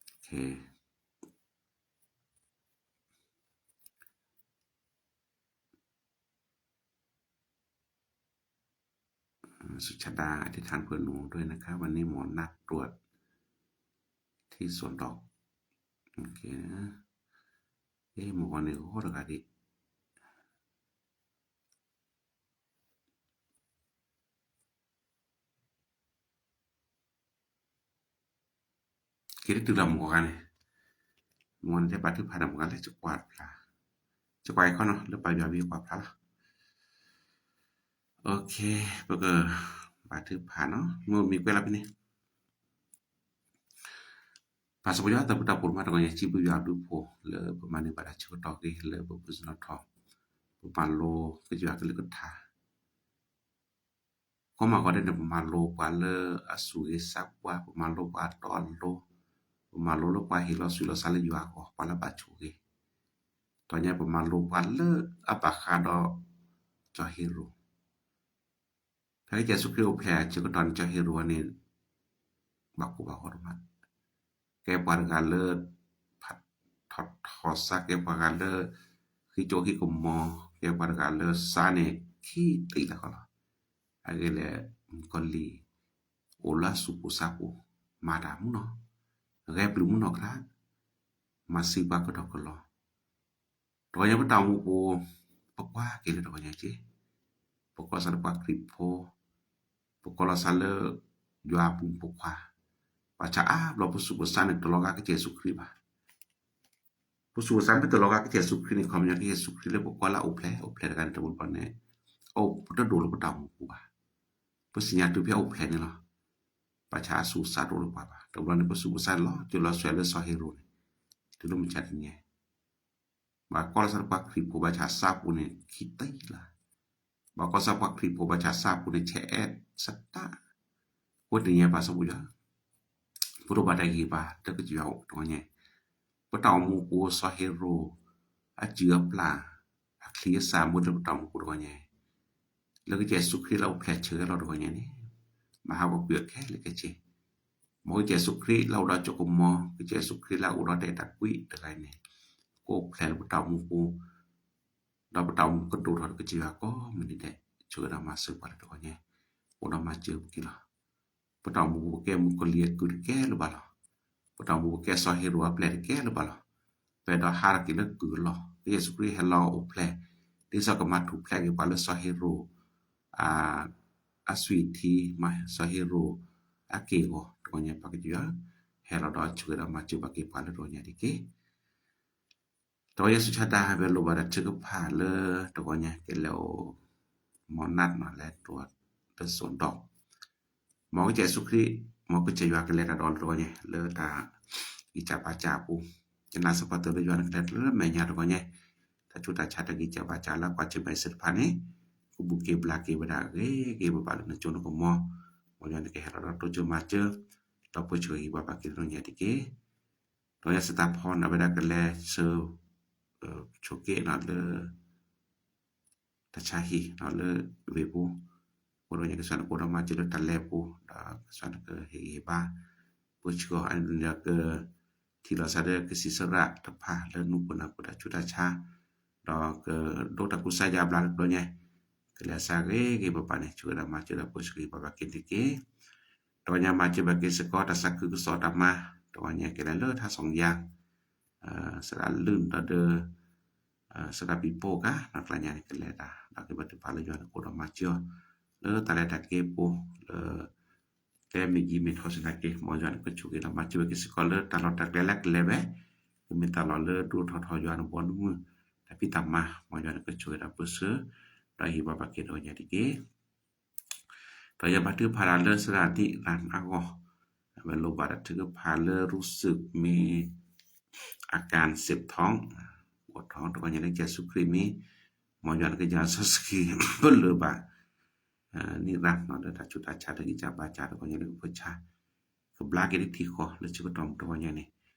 โอเค สุชาดา อธิษฐานเผื่อหนูด้วยนะคะ วันนี้หมอนัดตรวจ ထံၣ်စိးဒီး, မုၢ်ဂီၤန့ၣ်ဂီၤတဂၤဒံး, က့ၤတတုၤလီၤမုၢ်ဂီၤဂၤန့ၣ်, မုၢ်ဂီၤန့ၣ်တဲဘါထုကဖၣ်ဒီးမုၢ်ဂီၤလၢကွၢ်တဖျါ, ကွၢ်အံၤခီနီၤ လၢပာ်ယွၤဘ့ၣ်ကွၢ်ဖျါလီၤ. ပကဘါထုကဖၣ်နီၤ မ့ၢ်မ့ၢ်ကွဲးလီၤဖဲန့ၣ် ပၢ်စီၤပီယွၤ တၢ်ဘျုးတၢ်ဖှိၣ်မးတဂီၤညါ စံးဘျုးယွၤဘျုးဖှိၣ် လၢပမၤန့ၢ်ဘၣ်တၢ်ဆၢကတီၢ်ဂ့ၤ လၢပပူၤစနီၣ်ထီၣ်, ပမၤလိကစၢ်ယွၤကလုၢ်ကထါ, ကီမးဂီၤဒဲးန့ၣ် ပမၤလိပှၤလၢအစူၢ်ဂ့ၤစၢ်ပှၤ, ပမၤလိပှၤအတီအလိၤ, ပမၤလိလၢပှၤဟ့ၣ်လီၤဆူၣ်လီၤစၢ်လၢယွၤအဂီၢ် ပှၤလၢဘၣ်ဆိၣ်ဂ့ၤ, ဒီးညါပမၤလိပှၤလၢအဘၣ်ဃးဒီး စီၤဟ့ရိၣ် ဖဲကစၢ်ယ့ၣ်ၡူးခရံာ်အိၣ်ဖျဲၣ်အဆၢကတီၢ်န့ၣ် စီၤဟ့ရိၣ်န့ၣ် ဘၣ်ကိၢ်ဘၣ်ဂီၤဒိၣ်မး, ကဲပှၤတဂၤလၢ ဖးထီၣ်ထီၣ်စါ, ကဲပှၤတဂၤလၢ ဃ့ကၠိဃ့ကမီၤ, ကဲပှၤတဂၤလၢစါန့ၣ် ခံသ့ၣ်လၢဃီလီၤ. အဂ့ၢ်လဲၣ်, မုၣ်ကီၤလံၢ် အိၣ်လၢအစူၢ်ပူၤစါပူၤ, မၤတၢ်မူနီၤ, ဂဲၤပျုၢ်မူနီၤခရါ, မၤစံးပှၤကဒီးကလီ တဂီၤညါပတၢ်အိၣ်မူပူၤ, ပကွၢ်က့ၤလၢတဂီၤညါက့ၤ, ပကိးစၢ်လၢပှၤခရံာ်ဖိ, ပကိးလီၤစၢ်လၢ ယွၤအပူၤပိာ်ခွါ, ဘၣ်ဆၣ်အါဘျီပစူၢ်ပစါန့ၣ် တလီၤဂာ်ကစၢ်ယ့ၣ်ၡူးခရံာ်ဘၣ်. ပစူၢ်ပစါမ့ၢ်တလီၤဂာ်ကစၢ်ယ့ၣ်ၡူးခရံာ်န့ၣ် ခီပညီကစၢ်ယ့ၣ်ၡူးခရံာ်လၢပကိးလၢအိၣ်ဖျဲၣ် အိၣ်ဖျဲၣ်တဂၤန့ၣ် တဘျီဘျီန့ၣ် အိၣ်ပတဒိၣ်လၢပတၢ်အိၣ်မူပူၤဘၣ်. ပသ့ၣ်ညါတုၤဖဲအိၣ်ဖျဲၣ်န့ၣ်လီၤ. ဘၣ်ဆၣ်အစူၢ်အစါတအိၣ်လၢပှၤဘၣ်. တဘျီန့ၣ် ပစူၢ်ပစါလီၤ ကၢၤလီၤစွဲလၢစီၤဟ့ရိၣ်န့ၣ် တုၤလၢမုၢ်ဆါတနံၤ ဘၣ်ကီလီၤစၢ်လၢပှၤခရံာ်ဖိဘၣ်ဆၣ်စါပူၤန့ၣ် ခံသ့ၣ်လၢ ဘၣ်ကီလီၤစၢ်ပှၤခရံာ်ဖိဘၣ်ဆၣ်စါပူၤန့ၣ် ဆဲးအဲၣ်စတၢ်, အဃိတနံၤညါပၢ်စီၤပီယွၤ ပတဘၣ်တၢ်ဂ့ၤဘၣ် တၢ်ကစၢ်ယွၤအိၣ်တဂီၤညါ, ပတၢ်အိၣ်မူပူၤစီၤဟ့ရိၣ် အစုၣ်အပျၢ် အချံအစၢ်မူလၢပတၢ်အိၣ်မူပူၤတဂီၤညါ လၢကစၢ်ယ့ၣ်ၡူးခရံာ်လၢအိၣ်ဖျဲၣ်ဆၢကတီၢ်တဂီၤညါန့ၣ် မၤဟးဂီၤကွံာ်အခဲလၢာ်ခဲဆ့, မ်ကစၢ်ယ့ၣ်ၡူးခရံာ်လၢအိၣ်ဒီးကၠိကမီၤ ကစၢ်ယ့ၣ်ၡူးခရံာ်လၢအအိၣ်ဒီးတၢ်အဲၣ်တၢ်ကွံတဂၤန့ၣ် ကအိၣ်ဖျဲၣ်လၢပတၢ်အိၣ်မူပူၤ ဒီးပတၢ်အိၣ်မူကဒိၣ်ထီၣ်ဒီးကစၢ်ယွၤကိးမုၢ်နံၤဒဲး ဆိၣ်ဂ့ၤဒီးမၤစၢၤပှၤလၢတဂီၤညါ အိၣ်ဒီးမၤစၢၤပက့ၤလီၤ. ပတၢ်အိၣ်မူပူၤပကဲမုၣ်ကီၤလံၢ်အကုၢ်တကဲလၢၤဘၣ်လီၤ. ပတၢ်အိၣ်မူပူၤပကဲစီၤဟ့ရိၣ်အပျဲၢ်တကဲလၢၤဘၣ်လီၤ. ပအဲၣ်ဒိးဟးထီၣ်က့ၤလၢကုၢ်အလီၢ် ကစၢ်ယ့ၣ်ၡူးခရံာ်ဟဲလီၤအိၣ်ဖျဲၣ် ဒ်သိးကမၤထူၣ်ဖျဲးက့ၤပှၤလၢစီၤဟ့ရိၣ် အသွံၣ်ထံ မၤစီၤဟ့ရိၣ်အက့ၢ်အဂီၤတဂီၤညါ ပၢ်ကစၢ်ယွၤ ဟဲလီၤဒီးဆိၣ်ဂ့ၤဒီးမၤစၢၤဘၣ်က့ၤပှၤလၢတဂီၤညါတက့ၢ်. တဂီၤညါစံးဆၢတၢ် ဟဲဝဲလိၣ်ဘၣ်တၢ်ထုကဖၣ်လၢတဂီၤညါ ကလဲၤအိၣ် မီၢ်နၢ်နီၤ လဲၤတိၢ်လၢစိၤဒီး မ်ကစၢ်ယ့ၣ်ၡူးခရံာ် မ်ကစၢ်ယွၤကလဲၤတၢ်ဒီးလၢတဂီၤညါ လၢတၢ်ဂံၢ်စၢ်ဘါစၢ်အပူၤ ယနာ်စ့ၢ်ကီးတၢ်လၢယွၤန့ၣ်ကလဲၤလၢမဲာ်ညါတဂီၤညါ တၢ်ဆူးတၢ်ဆါတၢ်ဂံၢ်စၢ်ဘါစၢ်လၢကွၢ်ဆၢၣ်မဲာ်သ့ၣ်တဖၣ်န့ၣ် ကဘူၣ်က့ၤဘျါက့ၤဝဲဒၣ်အဂ့ၤက့ၤဘၣ်ဘၣ်လၢနကၠိနကမီၤ မ်ယွၤန့ၣ်ကဟဲလီၤဒီးတိစၢၤမၤစၢၤ ဒီးပၢဆှၢဟ့ၣ်ပှၤဘၣ်က့ၤလၢတဂီၤညါတက့ၢ်. တဂီၤညါစံးတၢ်ဖီန့ၣ် အဝဲဒၣ်ကလဲၤဆၢ ဆိးက့နီၤလၢ တၢ်ဆါဟံၣ်နီၤလၢဝ့ၢ်ပူၤ အဃိတဂီၤညါကစၢ်နကအိၣ်ဒီးမၤစၢၤလၢတၢ်လဲၤပူၤ ဒီးကစၢ်နကဟ့ၣ်ဂံၢ်ဟ့ၣ်ဘါ ပၢဆှၢအီၤ အန့ၣ်ဒီးက ထံၣ်လိာ်သးဒီးကစံးဆၢရၣ်တဖၣ်လၢနူပူၤနၢ်ပူၤတၢ်ဆူးတၢ်ဆါ ဒီးကဒိတၢ်ကူစါယါဘျါလၢတဂီၤညါ ကလဲၤသးဂ့ၤဂ့ၤဘၣ်ဘၣ်န့ၣ် ဆိၣ်ဂ့ၤဒီးမၤစၢၤဒီးပၢဆှၢဟ့ၣ်ပှၤဘၣ်က့ၤတက့ၢ်. တဂီၤညါမၤစၢၤဘၣ်က့ၤစ့ၢ်ကီးတၢ်သးခုကစီၣ်တၢ်မၤ တဂီၤညါကလဲၤလၢထါစီၣ်ယၤ သရၣ်လုၢ်ဒီး သရၣ်ပံၤပိၢ်ကါ နီၢ်ကျါညါန့ၣ် ကလဲၤတၢ်ဒီးက့ၤဘၣ်တဖၣ်လၢယွၤန့ၣ်ကအိၣ်ဒီးမၤစၢၤအီၤ လၢတၢ်လဲၤတၢ်က့ၤပူၤ လၢ ကျဲမ့ၢ်ယံၤမ့ၢ်ထီစ့ၢ်ကီး မ်ယွၤန့ၣ်ကဆိၣ်ဂ့ၤဒီးမၤစၢၤဘၣ်က့ၤစ့ၢ်ကီးလၢတၢ်လီၢ်တၢ်ကျဲလၢကလဲၤဝဲ ကမ့ၢ်တၢ်လီၢ်လၢဒိၣ်ထီၣ်ထီယွၤနဘီနမုၢ် တၢ်ဖံးတၢ်မၤ မ်ယွၤန့ၣ်ကဆိၣ်ဂ့ၤဒီးပၢဆှၢ ဒီးဟ့ၣ်ပှၤဘၣ်က့ၤတဂီၤညါတက့ၢ်. တဂီၤညါဘါထုကဖၣ်တၢ်လၢသရၣ်ဒံၣ်ရၣ်အဂီၢ် အဝဲလိၣ်ဘၣ်တၢ်ထုကဖၣ်လၢ ရူစူၢ်မ့ၢ် အကၢၣ်စ့းထီၣ် အိၣ်ထီၣ် တဂီၤညါလၢကစၢ်ယ့ၣ်ၡူးခရံာ်မ့ၢ် မ်ယွၤန့ၣ်ကယၤစီဆှံ ပလၢၢ်ဘၣ် နံၣ်ရၣ်နီၤလၢတၢ်ဆူးတၢ်ဆါတၢ်ဂံၢ်စၢ်ဘါစၢ်တဂီၤညါလၢကဖၢဆါ ကဘျါက့ၤတထံၣ်ဃီလၢဆၢကတီၢ်မုၢ်တဂီၤညါန့ၣ်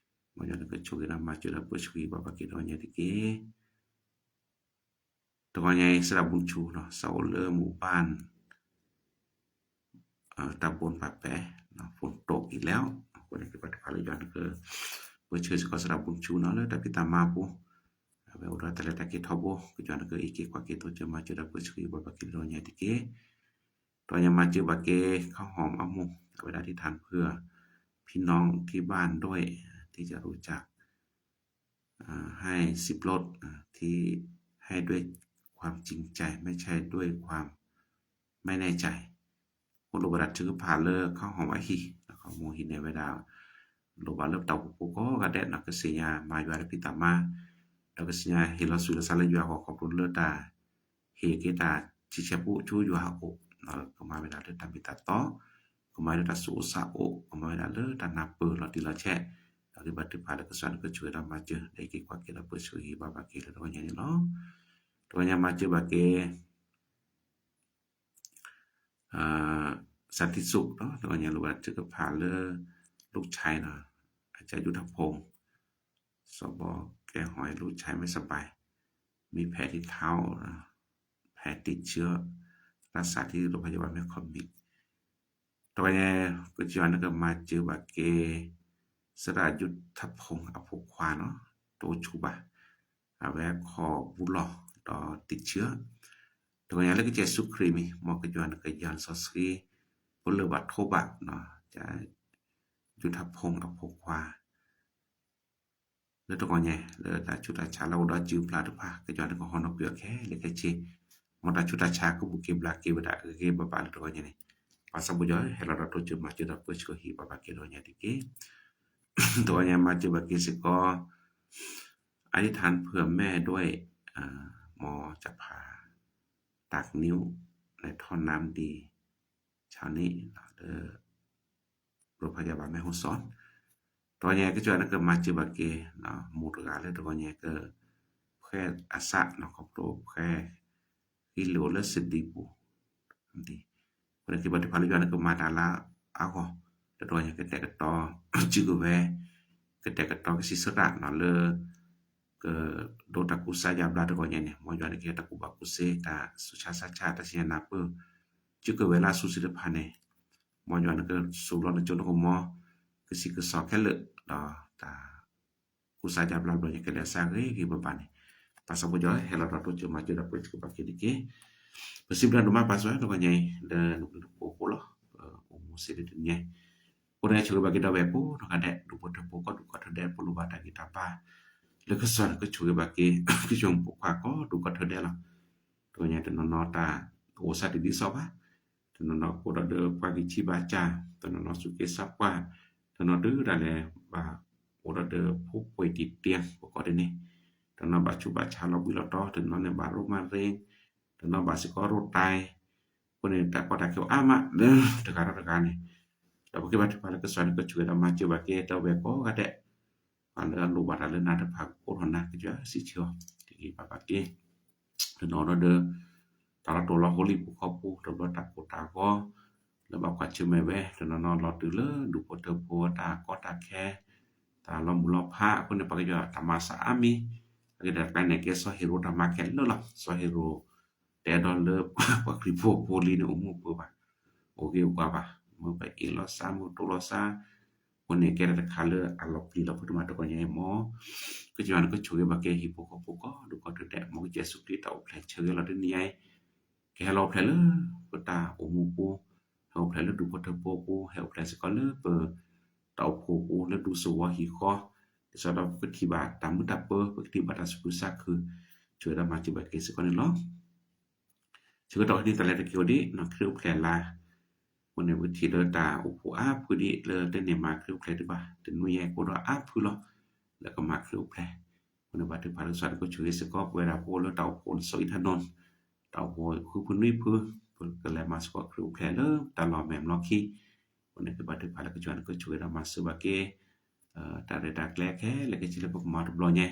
မ်ယွၤန့ၣ်ကဆိၣ်ဂ့ၤဒီးမၤစၢၤဒီးပၢဆှၢဟ့ၣ်ပှၤဘၣ်က့ၤတဂီၤညါတက့ၢ်. တဂီၤညါအံၤ စရၣ်ဘုၣ်ဆူနီၤ စးအိၣ်လၢမူဘၣ် တၢ်ဘိပာ်ပဲာ် ဖိတိၣ်အံၤလဲၣ် အဃိန့ၣ် ကဘၣ်တဖၣ်လၢယွၤန့ၣ်က ပၢဆှၢစ့ၢ်ကီးစရၣ်ဘုၣ်ဆူနီၤ လၢတၢ်ဖံးတၢ်မၤအပူၤ အဝဲအိၣ်ဒီးတၢ်လဲၤတၢ်က့ၤထီဘိ ကယွၤန့ၣ်ကအံးက့ၤကွၢ်က့ၤသိစၢၤမၤစၢၤဒီးပၢဆှၢဟ့ၣ်ပှၤဘၣ်က့ၤတဂီၤညါတက့ၢ်. တဂီၤညါမၤစၢၤဘၣ်က့ၤ ခီဟီၣ်အမူး အဝဲဒၣ်ဒ်ထၣ်ဖုၣ် พี่น้องที่บ้านด้วย ที่จะรู้จัก ให้สิบรถ ที่ให้ด้วยความจริงใจ ไม่ใช่ด้วยความ ไม่แน่ใจ အိၣ်လိၣ်ဘၣ်တၢ်ထုကဖၣ်လၢခီဟီၣ်ဝဲဟံၣ် ခီမူဟံၣ်န့ၣ်ဝဲဒၣ် လိၣ်ဘၣ်လၢပတၢ်အိၣ်ဖှိၣ်ဖိကိးဂၤဒဲးနီၤ ကသ့ၣ်ညါမၤယွၤလၢဖံးတၢ်မါ ဒီးကသ့ၣ်ညါဟ့ၣ်လီၤဆူၣ်လီၤစၢ်လၢယွၤအဂီၢ် ခီဖျိလၢတၢ်ဟ့ၣ်က့ၤတၢ်ဆံဆဲၣ်ပူဆူယွၤအအိၣ် ကမၤဝဲဒၣ်လၢတၢ်မ့ၢ်တၢ်တီ ကမၤဝဲဒၣ်တၢ်ဆူးအိၣ်ဆါအိၣ် ကမၤဝဲဒၣ်လၢတၢ်နၢ်ပၢၢ်လီၤတံၢ်လီၤဆဲး ဒီးကဘၣ်ထုကဖၣ်လၢကစၢ်နကဆိၣ်ဂ့ၤဒီးမၤစၢၤ ဒီးက့ၤကွၢ်က့ၤဒီးပၢဆှၢဟ့ၣ်ဘၣ်ဘၣ်က့ၤလၢတဂီၢ်ညါန့ၣ်လီၤ. တဂီၢ်ညါမၤစၢၤဘၣ်က့ၤ สันติสุข ဒီးတဂီၢ်ညါလိၣ်ဘၣ်ထုကဖၣ်လၢ ลูกชายနီၤ อาจารย์ยุทธพงษ์ สบแกหอยลูกชายไม่สบาย มีแผลที่เท้า แผลติดเชื้อ รักษาที่โรงพยาบาลแม่สอด ตอนนี้ก็จะนึกมาเจอบักเก สรายุทธพงษ์ อภุควา เนาะ โตชูบา အဝဲခီၣ်ပူၤလီၢ် ဒီးတံာ်ဆၢ တဂီၢ်ညါလၢကစၢ်ယ့ၣ်ၡူးခရံာ်မံၤ မ်ကစၢ်နကယၤလံာ်စီဆှံ ဖိလၢဘၣ်ထိဘၣ် ကစၢ်ယ့ၣ်ၡူးထၢဖူအဖိခွါ လၢတဂီၢ်ညါ လၢတၢ်ဆူးတၢ်ဆါလၢအိၣ်ဒီးစုဖျါတဖၣ် ကစၢ်နကဟီၣ်နီၤကွံာ်အီၤခဲလၢာ်ခဲဆ့ မ်တၢ်ဆူးတၢ်ဆါကဘူၣ်က့ၤဘျးက့ၤဝဲဒၣ်အဂ့ၤဂ့ၤဘၣ်ဘၣ်လၢတဂီၢ်ညါန့ၣ် ပၢ်စီၤဘိၣ်ယီၤ ဟဲလီၤဒီးတိစၢၤမၤစၢၤဒီးပၢဆှၢဟ့ၣ်ဘၣ်ဘၣ်က့ၤတဂီၢ်ညါတက့ၢ် တဂီၢ်ညါမၤစၢၤဘၣ်က့ၤစ့ၢ်ကီး အဓိဋ္ဌာန် เผื่อแม่ด้วย မ်ကၠၣ်ဖး ตากนิ้วในท่อน้ำดี เช้านี้ လၢ โรงพยาบาลแม่ฮ่องสอน တဂီၢ်ညါကစၢ်နကမၤစၢၤဘၣ်က့ၤ မိၢ်တဂၤလၢတဂီၢ်ညါက ဖှဲအစးနီၢ်ခီဖျိဖှဲ ဟံးလိာ်လၢစဒံပူၤ အဃိန့ၣ်က့ၤဘၣ်ထုကဖၣ်လၢယွၤနကမၤတၢ်လၢအဂီၢ် လၢတဂီၢ်ညါကတဲာ်ကတီၤ စုကဝဲၤ ကတဲာ်ကတီၤကစံးဆၢတၢ်နီၤလၢ ကဒိတၢ်ကူစါယါဘျါတဂီၢ်ညါန့ၣ် မ်ယွၤနကဟ့ၣ်တၢ်ကူၣ်ဘၣ်ကူၣ်သ့ တၢ်ဆူးဆါဆါဆါ တၢ်စံးနၢ်ပၢၢ် စုကဝဲၤလၢအစူၤစ့ၢ်တဖၣ်န့ၣ် မ်ယွၤနကစူၤလီၤနကၠိနကမီၤ ကစံးကစီၣ်ခဲလၢာ် ဒီးတၢ် ကူစါယါဘျါဘျီညါကလဲၤအစၢ်ဂ့ၤဂ့ၤဘၣ်ဘၣ်န့ၣ် ပၢ်စီၤဘိၣ်ယီၤ ဟဲလီၤဒီးတိစၢၤမၤစၢၤဒီးပၢဆှၢဘၣ်က့ၤတက့ၢ် ပစံးဘျုးဒိၣ်မးပၢ်စီၤ တဂီၢ်ညါအံၤ လၢနဖိလီၤ အိၣ်မူစ့ၢ်တနံၤညါ အဃိန့ၣ်ဆိၣ်ဂ့ၤဘၣ်က့ၤဒီးဝဲၢ်ကိးနီၢ်ဂၤဒဲး ဒူၣ်ဖိထၢဖိကီၢ်ဒူၣ်ကီၢ်ထၢဒဲး ပလိၣ်ဘၣ်တၢ်ဂံၢ်တၢ်ဘါ လၢကစၢ်နကဆိၣ်ဂ့ၤဘၣ်က့ၤ ကစၢ်ဖိခွါကီၢ်ဒူၣ်ကီၢ်ထၢဒဲးလီၤ တဂီၢ်ညါတနီၤနီၤတၢ်အိၣ်စါတဒ်သိးဘၣ် တနီၤနီၤအိၣ်ဒီးပှၤဂံၢ်ဆံးဘါစၢ် တနီၤနီၤစူၢ်က့ၤစါပှၢ် တနီၤဒုးဒၣ်လဲာ် ဘၣ်အိၣ်ဒီးဖိပှ့ၤတံၢ်တ့ၢ် ပကိးဒ်န့ၣ် တနီၤဘၣ်ဆူးဘၣ်ဆါလီၤဘှံးလီၤတီၤ တနီၤန့ၣ်ဘၣ်ရိၣ်မးရ့ တနီၤဘၣ်စ့ၢ်ကီးရိၣ်တၢ် အဃိန့ၣ် တၢ်ကီတၢ်ခဲအိၣ်အါမးလၢတဂၤဒီးတဂၤန့ၣ် ဒီးပကဘၣ်ထုကဖၣ်လၢကစၢ်နကဆိၣ်ဂ့ၤဒီးမၤစၢၤဘၣ်က့ၤ ဒီးဝဲၢ်ကိးဂၤဒဲး ပှၤလၢအလိၣ်ဘၣ်တၢ်လၢနၤတဖၣ်ကအိးထီၣ်နၤ ကစၢ်စံးဆၢအီၤ တဂ့ၤဘၣ်ဘၣ်က့ၤ တနီၤဒီး တၢ်လီၤတိၢ်လီၤဟိလံပူၤခီပူၤ တဘျီတၢ်ကိၢ်တၢ်ဂီၤ လၢဘၣ်ကွၢ်ဆၢၣ်မဲာ်ဝဲ တနီၤနီၤလီၤတုၤလၢဒူၣ်ဖိထၢဖိတၢ်ကီတၢ်ခဲ တၢ်လီၤမုၢ်လီၤဖး အဃိန့ၣ် ပှၤကညီတၢ်မၤစၢ်အါမံၤ အဂ့ၢ်ဒ်အံၤ တၢ်ကျါန့ၣ် ကဲစီၤဟ့ရိၣ်တၢ်မၤခဲလၢာ်လီၤ စီၤဟ့ရိၣ် တဲဒီးလၢ ပှၤခရံာ်ဖိဖိလံန့ၣ် အိၣ်မူပှဲၤဘၣ် အိၣ်ဂ့ၤအိၣ်ဘှါဘၣ် မ့ၢ်ပအ့ၣ်လိာ်သး မ့ၢ်တိလိာ်သး အဃိန့ၣ် ကဲထီၣ်တၢ်တခါလၢအလီၤပျံၤလီၤဖုးတမံၤတဂီၢ်ညါအံၤ မ်ကစၢ်ယွၤနကဆိၣ်ဂ့ၤဘၣ်က့ၤဟံၣ်ဖိဃီဖိကိးဒူၣ်ကိးထၢဒဲး မ်ကစၢ်ယ့ၣ်ၡူးခရံာ်တၢ်အိၣ်ဖျဲၣ်ဆၢဂ့ၤလီၤတနံၤညါအံၤ ကဟဲလီၤအိၣ်ဖျဲၣ်လၢပတၢ်အိၣ်မူပူၤ ဟဲအိၣ်ဖျဲၣ်လၢဒူၣ်ဖိထၢဖိအပူၤ ဟဲအိၣ်ဖျဲၣ်စ့ၢ်ကီးလၢပတၢ်အိၣ်ဖှိၣ်အပူၤ လၢဒူသဝီဟံၣ်ဃီ ဒ်သိးဒီးပကထံၣ်ဘၣ်တၢ်မုာ်တၢ်ပၢၤ ပကထံၣ်ဘၣ်တၢ်သူၣ်ခုသးခု ဆိၣ်ဂ့ၤဒီးမၤစၢၤဘၣ်က့ၤစ့ၢ်ကီးန့ၣ်လီၤ. ဆၢကတီၢ်ခဲအံၤ တၢ်လဲၤတၢ်က့ၤအိၣ်ဒံး ခရံာ်အိၣ်ဖျဲၣ်လါ အဃိန့ၣ် ပကထံၣ်လၢတၢ်အိၣ်ဖှိၣ်အါဖုဒံး လၢတန့ၢ်မၤခရံာ်အိၣ်ဖျဲၣ်ဒံးဘၣ် တနွံယဲၢ်ကအိၣ်ဒီးအါဖုလီၤ လၢကမၤခရံာ်အိၣ်ဖျဲၣ် အဃိန့ၣ် ဘၣ်ထုကဖၣ်လၢကစၢ်နကဆိၣ်ဂ့ၤစ့ၢ်ကီး ပဝဲဒၣ်ပအိၣ်လၢတၢ်အိၣ်ဖှိၣ်လၢစီၤအံးထါနိ တၢ်အိၣ်ဖှိၣ်ဃုဖုနွံဖု ပကလဲၤမၤစ့ၢ်ကီးခရံာ်အိၣ်ဖျဲၣ်လၢတၢ်လီၢ်မဲာ်မျီခံ အဃိန့ၣ် ကဘၣ်ထုကဖၣ်လၢကစၢ်နကဆိၣ်ဂ့ၤဒီးမၤစၢၤဘၣ်က့ၤ တၢ်ရဲၣ်တၢ်ကျဲၤခဲလၢာ်ခဲဆ့လၢပကမၤတဘျီညါ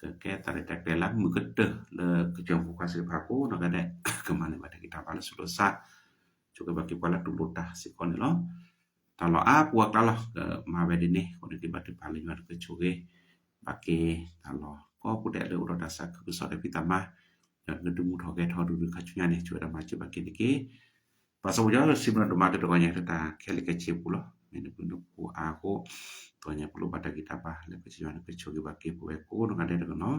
ကကဲတၢ်ရဲၣ်တၢ်ကျဲၤလၢမုာ်ကတၢၢ်လၢကစၢ်ဖိခွါစ့ၢ်ကီးဖိနီၢ်ဂၤဒဲး ကမၤန့ၢ်ဘၣ်တၢ်ဂံၢ်တၢ်ဘါလၢဆူးလၢစါ ဆိၣ်ဂ့ၤဘၣ်က့ၤပှၤလၢတူၢ်လိာ်တၢ်စ့ၢ်ကီးန့ၣ်လီၤ. တၢ်လီၢ်အါပူၤအကျါလီၤ ကမၤဝဲဒ်န့ၣ် အဃိန့ၣ် ကဘၣ်ထုကဖၣ်လၢယွၤနကဆိၣ်ဂ့ၤ ဘၣ်က့ၤ တၢ်လီၢ်ကိးပူၤဒဲးလၢအိၣ်ဒီးတၢ်သးခုကစီၣ်ဒီးဖံးတၢ်မၤ ယွၤနကဒုးမူထီၣ်ဂဲၤထီၣ်ဒူၣ်ဒူၣ်ခါဆူညါန့ၣ် ဆိၣ်ဂ့ၤဒီးမၤစၢၤဘၣ်က့ၤတက့ၢ် ပၢ်စီၤဘိၣ်ယီၤ စံးဘျုးဒိၣ်မးလၢတဂီၢ်ညါလၢတၢ်ခဲလၢာ်ခဲဆ့အပူၤလီၤ. မ့ၢ်နဘျုးနဖှိၣ်အါအဃိ တဂီၢ်ညါပလိၣ်ဘၣ်တၢ်ဂံၢ်တၢ်ဘါ လၢကစၢ်ယွၤနကဆိၣ်ဂ့ၤဘၣ်က့ၤပဝဲကိးနီၢ်ဂၤဒဲးတနီၤနီၤ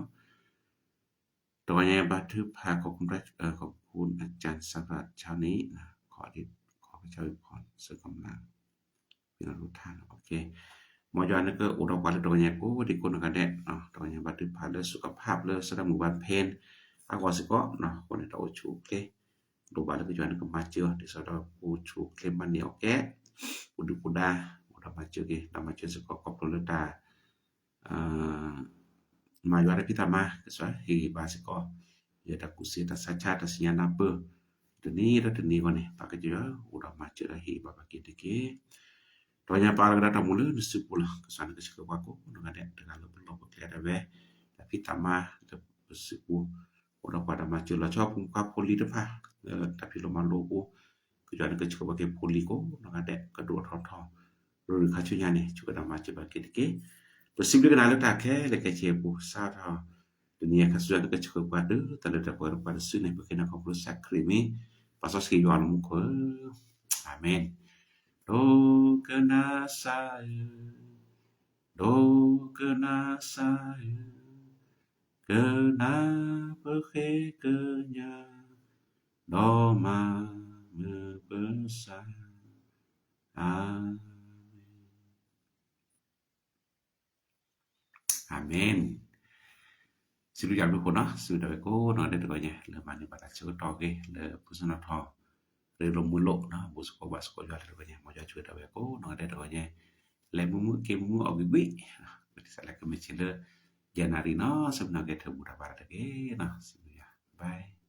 တဂီၢ်ညါဘါထုကဖၣ် ขอบคุณ อาจารย์ สำหรับเช้านี้ ขอ ขอพระเจ้าอวยพร เสริมกำลัง မ့ၢ်ယွၤနကအိၣ်ဒီးပှၤလၢတဂီၤညါကိးဒံကိးနီၢ်ဂၤဒဲး, တဂီၤညါဘၣ်တၢ်ဖးလၢ สุขภาพ လၢ สะดวก မုၢ်ဘၣ်ဖဲ အဂီၢ်စ့ၢ်ကီး, အဃိန့ၣ် တၢ်အိၣ်ဆူၣ်အိၣ်ချ့ လိၣ်ဘၣ်လၢကယွၤနကမၤစၢၤအီၤ ဒ်သိးဒီးပအိၣ်ဆူၣ်အိၣ်ချ့မၤန့ၢ်အီၣ်ကဲ, ပဒုၣ်ပဒါ အိၣ်ဒီးမၤစၢၤက့ၤ ဒီးမၤစၢၤစ့ၢ်ကီးခီဖျိလၢတၢ် မၤယွၤတၢ်ဖံးတၢ်မၤ ကစၢ်ဟ့ၣ်ဂံၢ်ဘါစ့ၢ်ကီး, ယတၢ်ကူၣ်စ့တၢ်ဆါဆါတၢ်စံၣ်ညီၣ်နၢ်ပၢၢ်, တနံၤဒီးတနံၤအဂီၢ်န့ၣ် ပကစၢ်ယွၤအိၣ်ဒီးမၤစၢၤဒီးဟ့ၣ်ဂံၢ်ဘါဘၣ်က့ၤတက့ၢ်. တဂီၤညါပာ်လီၤကဒါတၢ်မူလၢနစုပူၤလီၤ. ကစၢ်နကဆှၢပှၤကိးနီၢ်ဂၤဒဲး တဂၤလၢပလီၢ်ပကျဲဒၣ်ဝဲ, တၢ်ဖံးတၢ်မၤလၢပစုပူၤ, အိၣ်ဒီးပှၤဒီးမၤစၢၤလီၤဆီပူၤပှၤဖိလံၤတဖၣ်, လၢတၢ်ဖံးလိာ်မၤလိအပူၤ, ကစၢ်နကဆှၢပှၤက့ၤဖိလံၤကိးနီၢ်ဂၤဒဲး ကဒိၣ်ထီၣ်ထီ ရူၢ်ခါဆူညါန့ၣ် ဆှၢကဒါမၤစၢၤဘၣ်က့ၤတက့ၢ်. ပစံးဘျုးကနၤလၢတၢ်ခဲလၢာ်ခဲဆ့အပူၤ စးထီၣ် တနံၤအံၤခါဆူညါ နကဆှၢပှၤတုၤတၢ်လၢတၢ်ပှဲၤဒီးပှၤတစုန့ၣ် ပဃ့နၤခီဖျိစးခရံာ်မံၤ, ပာ်စီဆှံယွၤလၢမူခိၣ်ဧၢ, အၤမ့ၣ်. ဒိကနၣ်စၢ်ဧၢ, ဒိကနၣ်စၢ်ဧၢ, ကနၣ်ပဃ့ကညး, ဒီးမၤမုာ်ပစၢ်, အၤမ့ၣ်. အၤမ့ၣ်. စံးဘျုးယွၤဘျုးဖှိၣ်နီၤ, စံးဘျုးဒၣ်ဝဲကိးနီၢ်ဂၤဒဲးတဂီၤညါ လၢမၤန့ၢ်ဘၣ်တၢ်ဆၢကတီၢ်အဂ့ၢ် လၢပစံးထီၣ်ထီ ရ့လိာ်မုာ်လိာ်နီၤ, ဘူးစ့ၢ်ကီးဘၣ်စ့ၢ်ကီးယွၤလၢတဂီၤညါ, မ်ယွၤဆိၣ်ဂ့ၤဒၣ်ဝဲကိးနီၢ်ဂၤဒဲးတဂီၤညါ, လဲၤမုာ်မုာ်က့ၤမုာ်မုာ်အီၣ်ကွံာ်ကွံာ်, ပကစးလဲၤကမ့ၢ်ဆ့လၢ ယနၣ်ရံၣ်နီၤ, ဆၢမုၢ်နီၤကဲထၢၣ်ဘူးတၢ်ဘါတၢ်တက့ၢ်နီၤ, စံးဘျုးယွၤ, bye.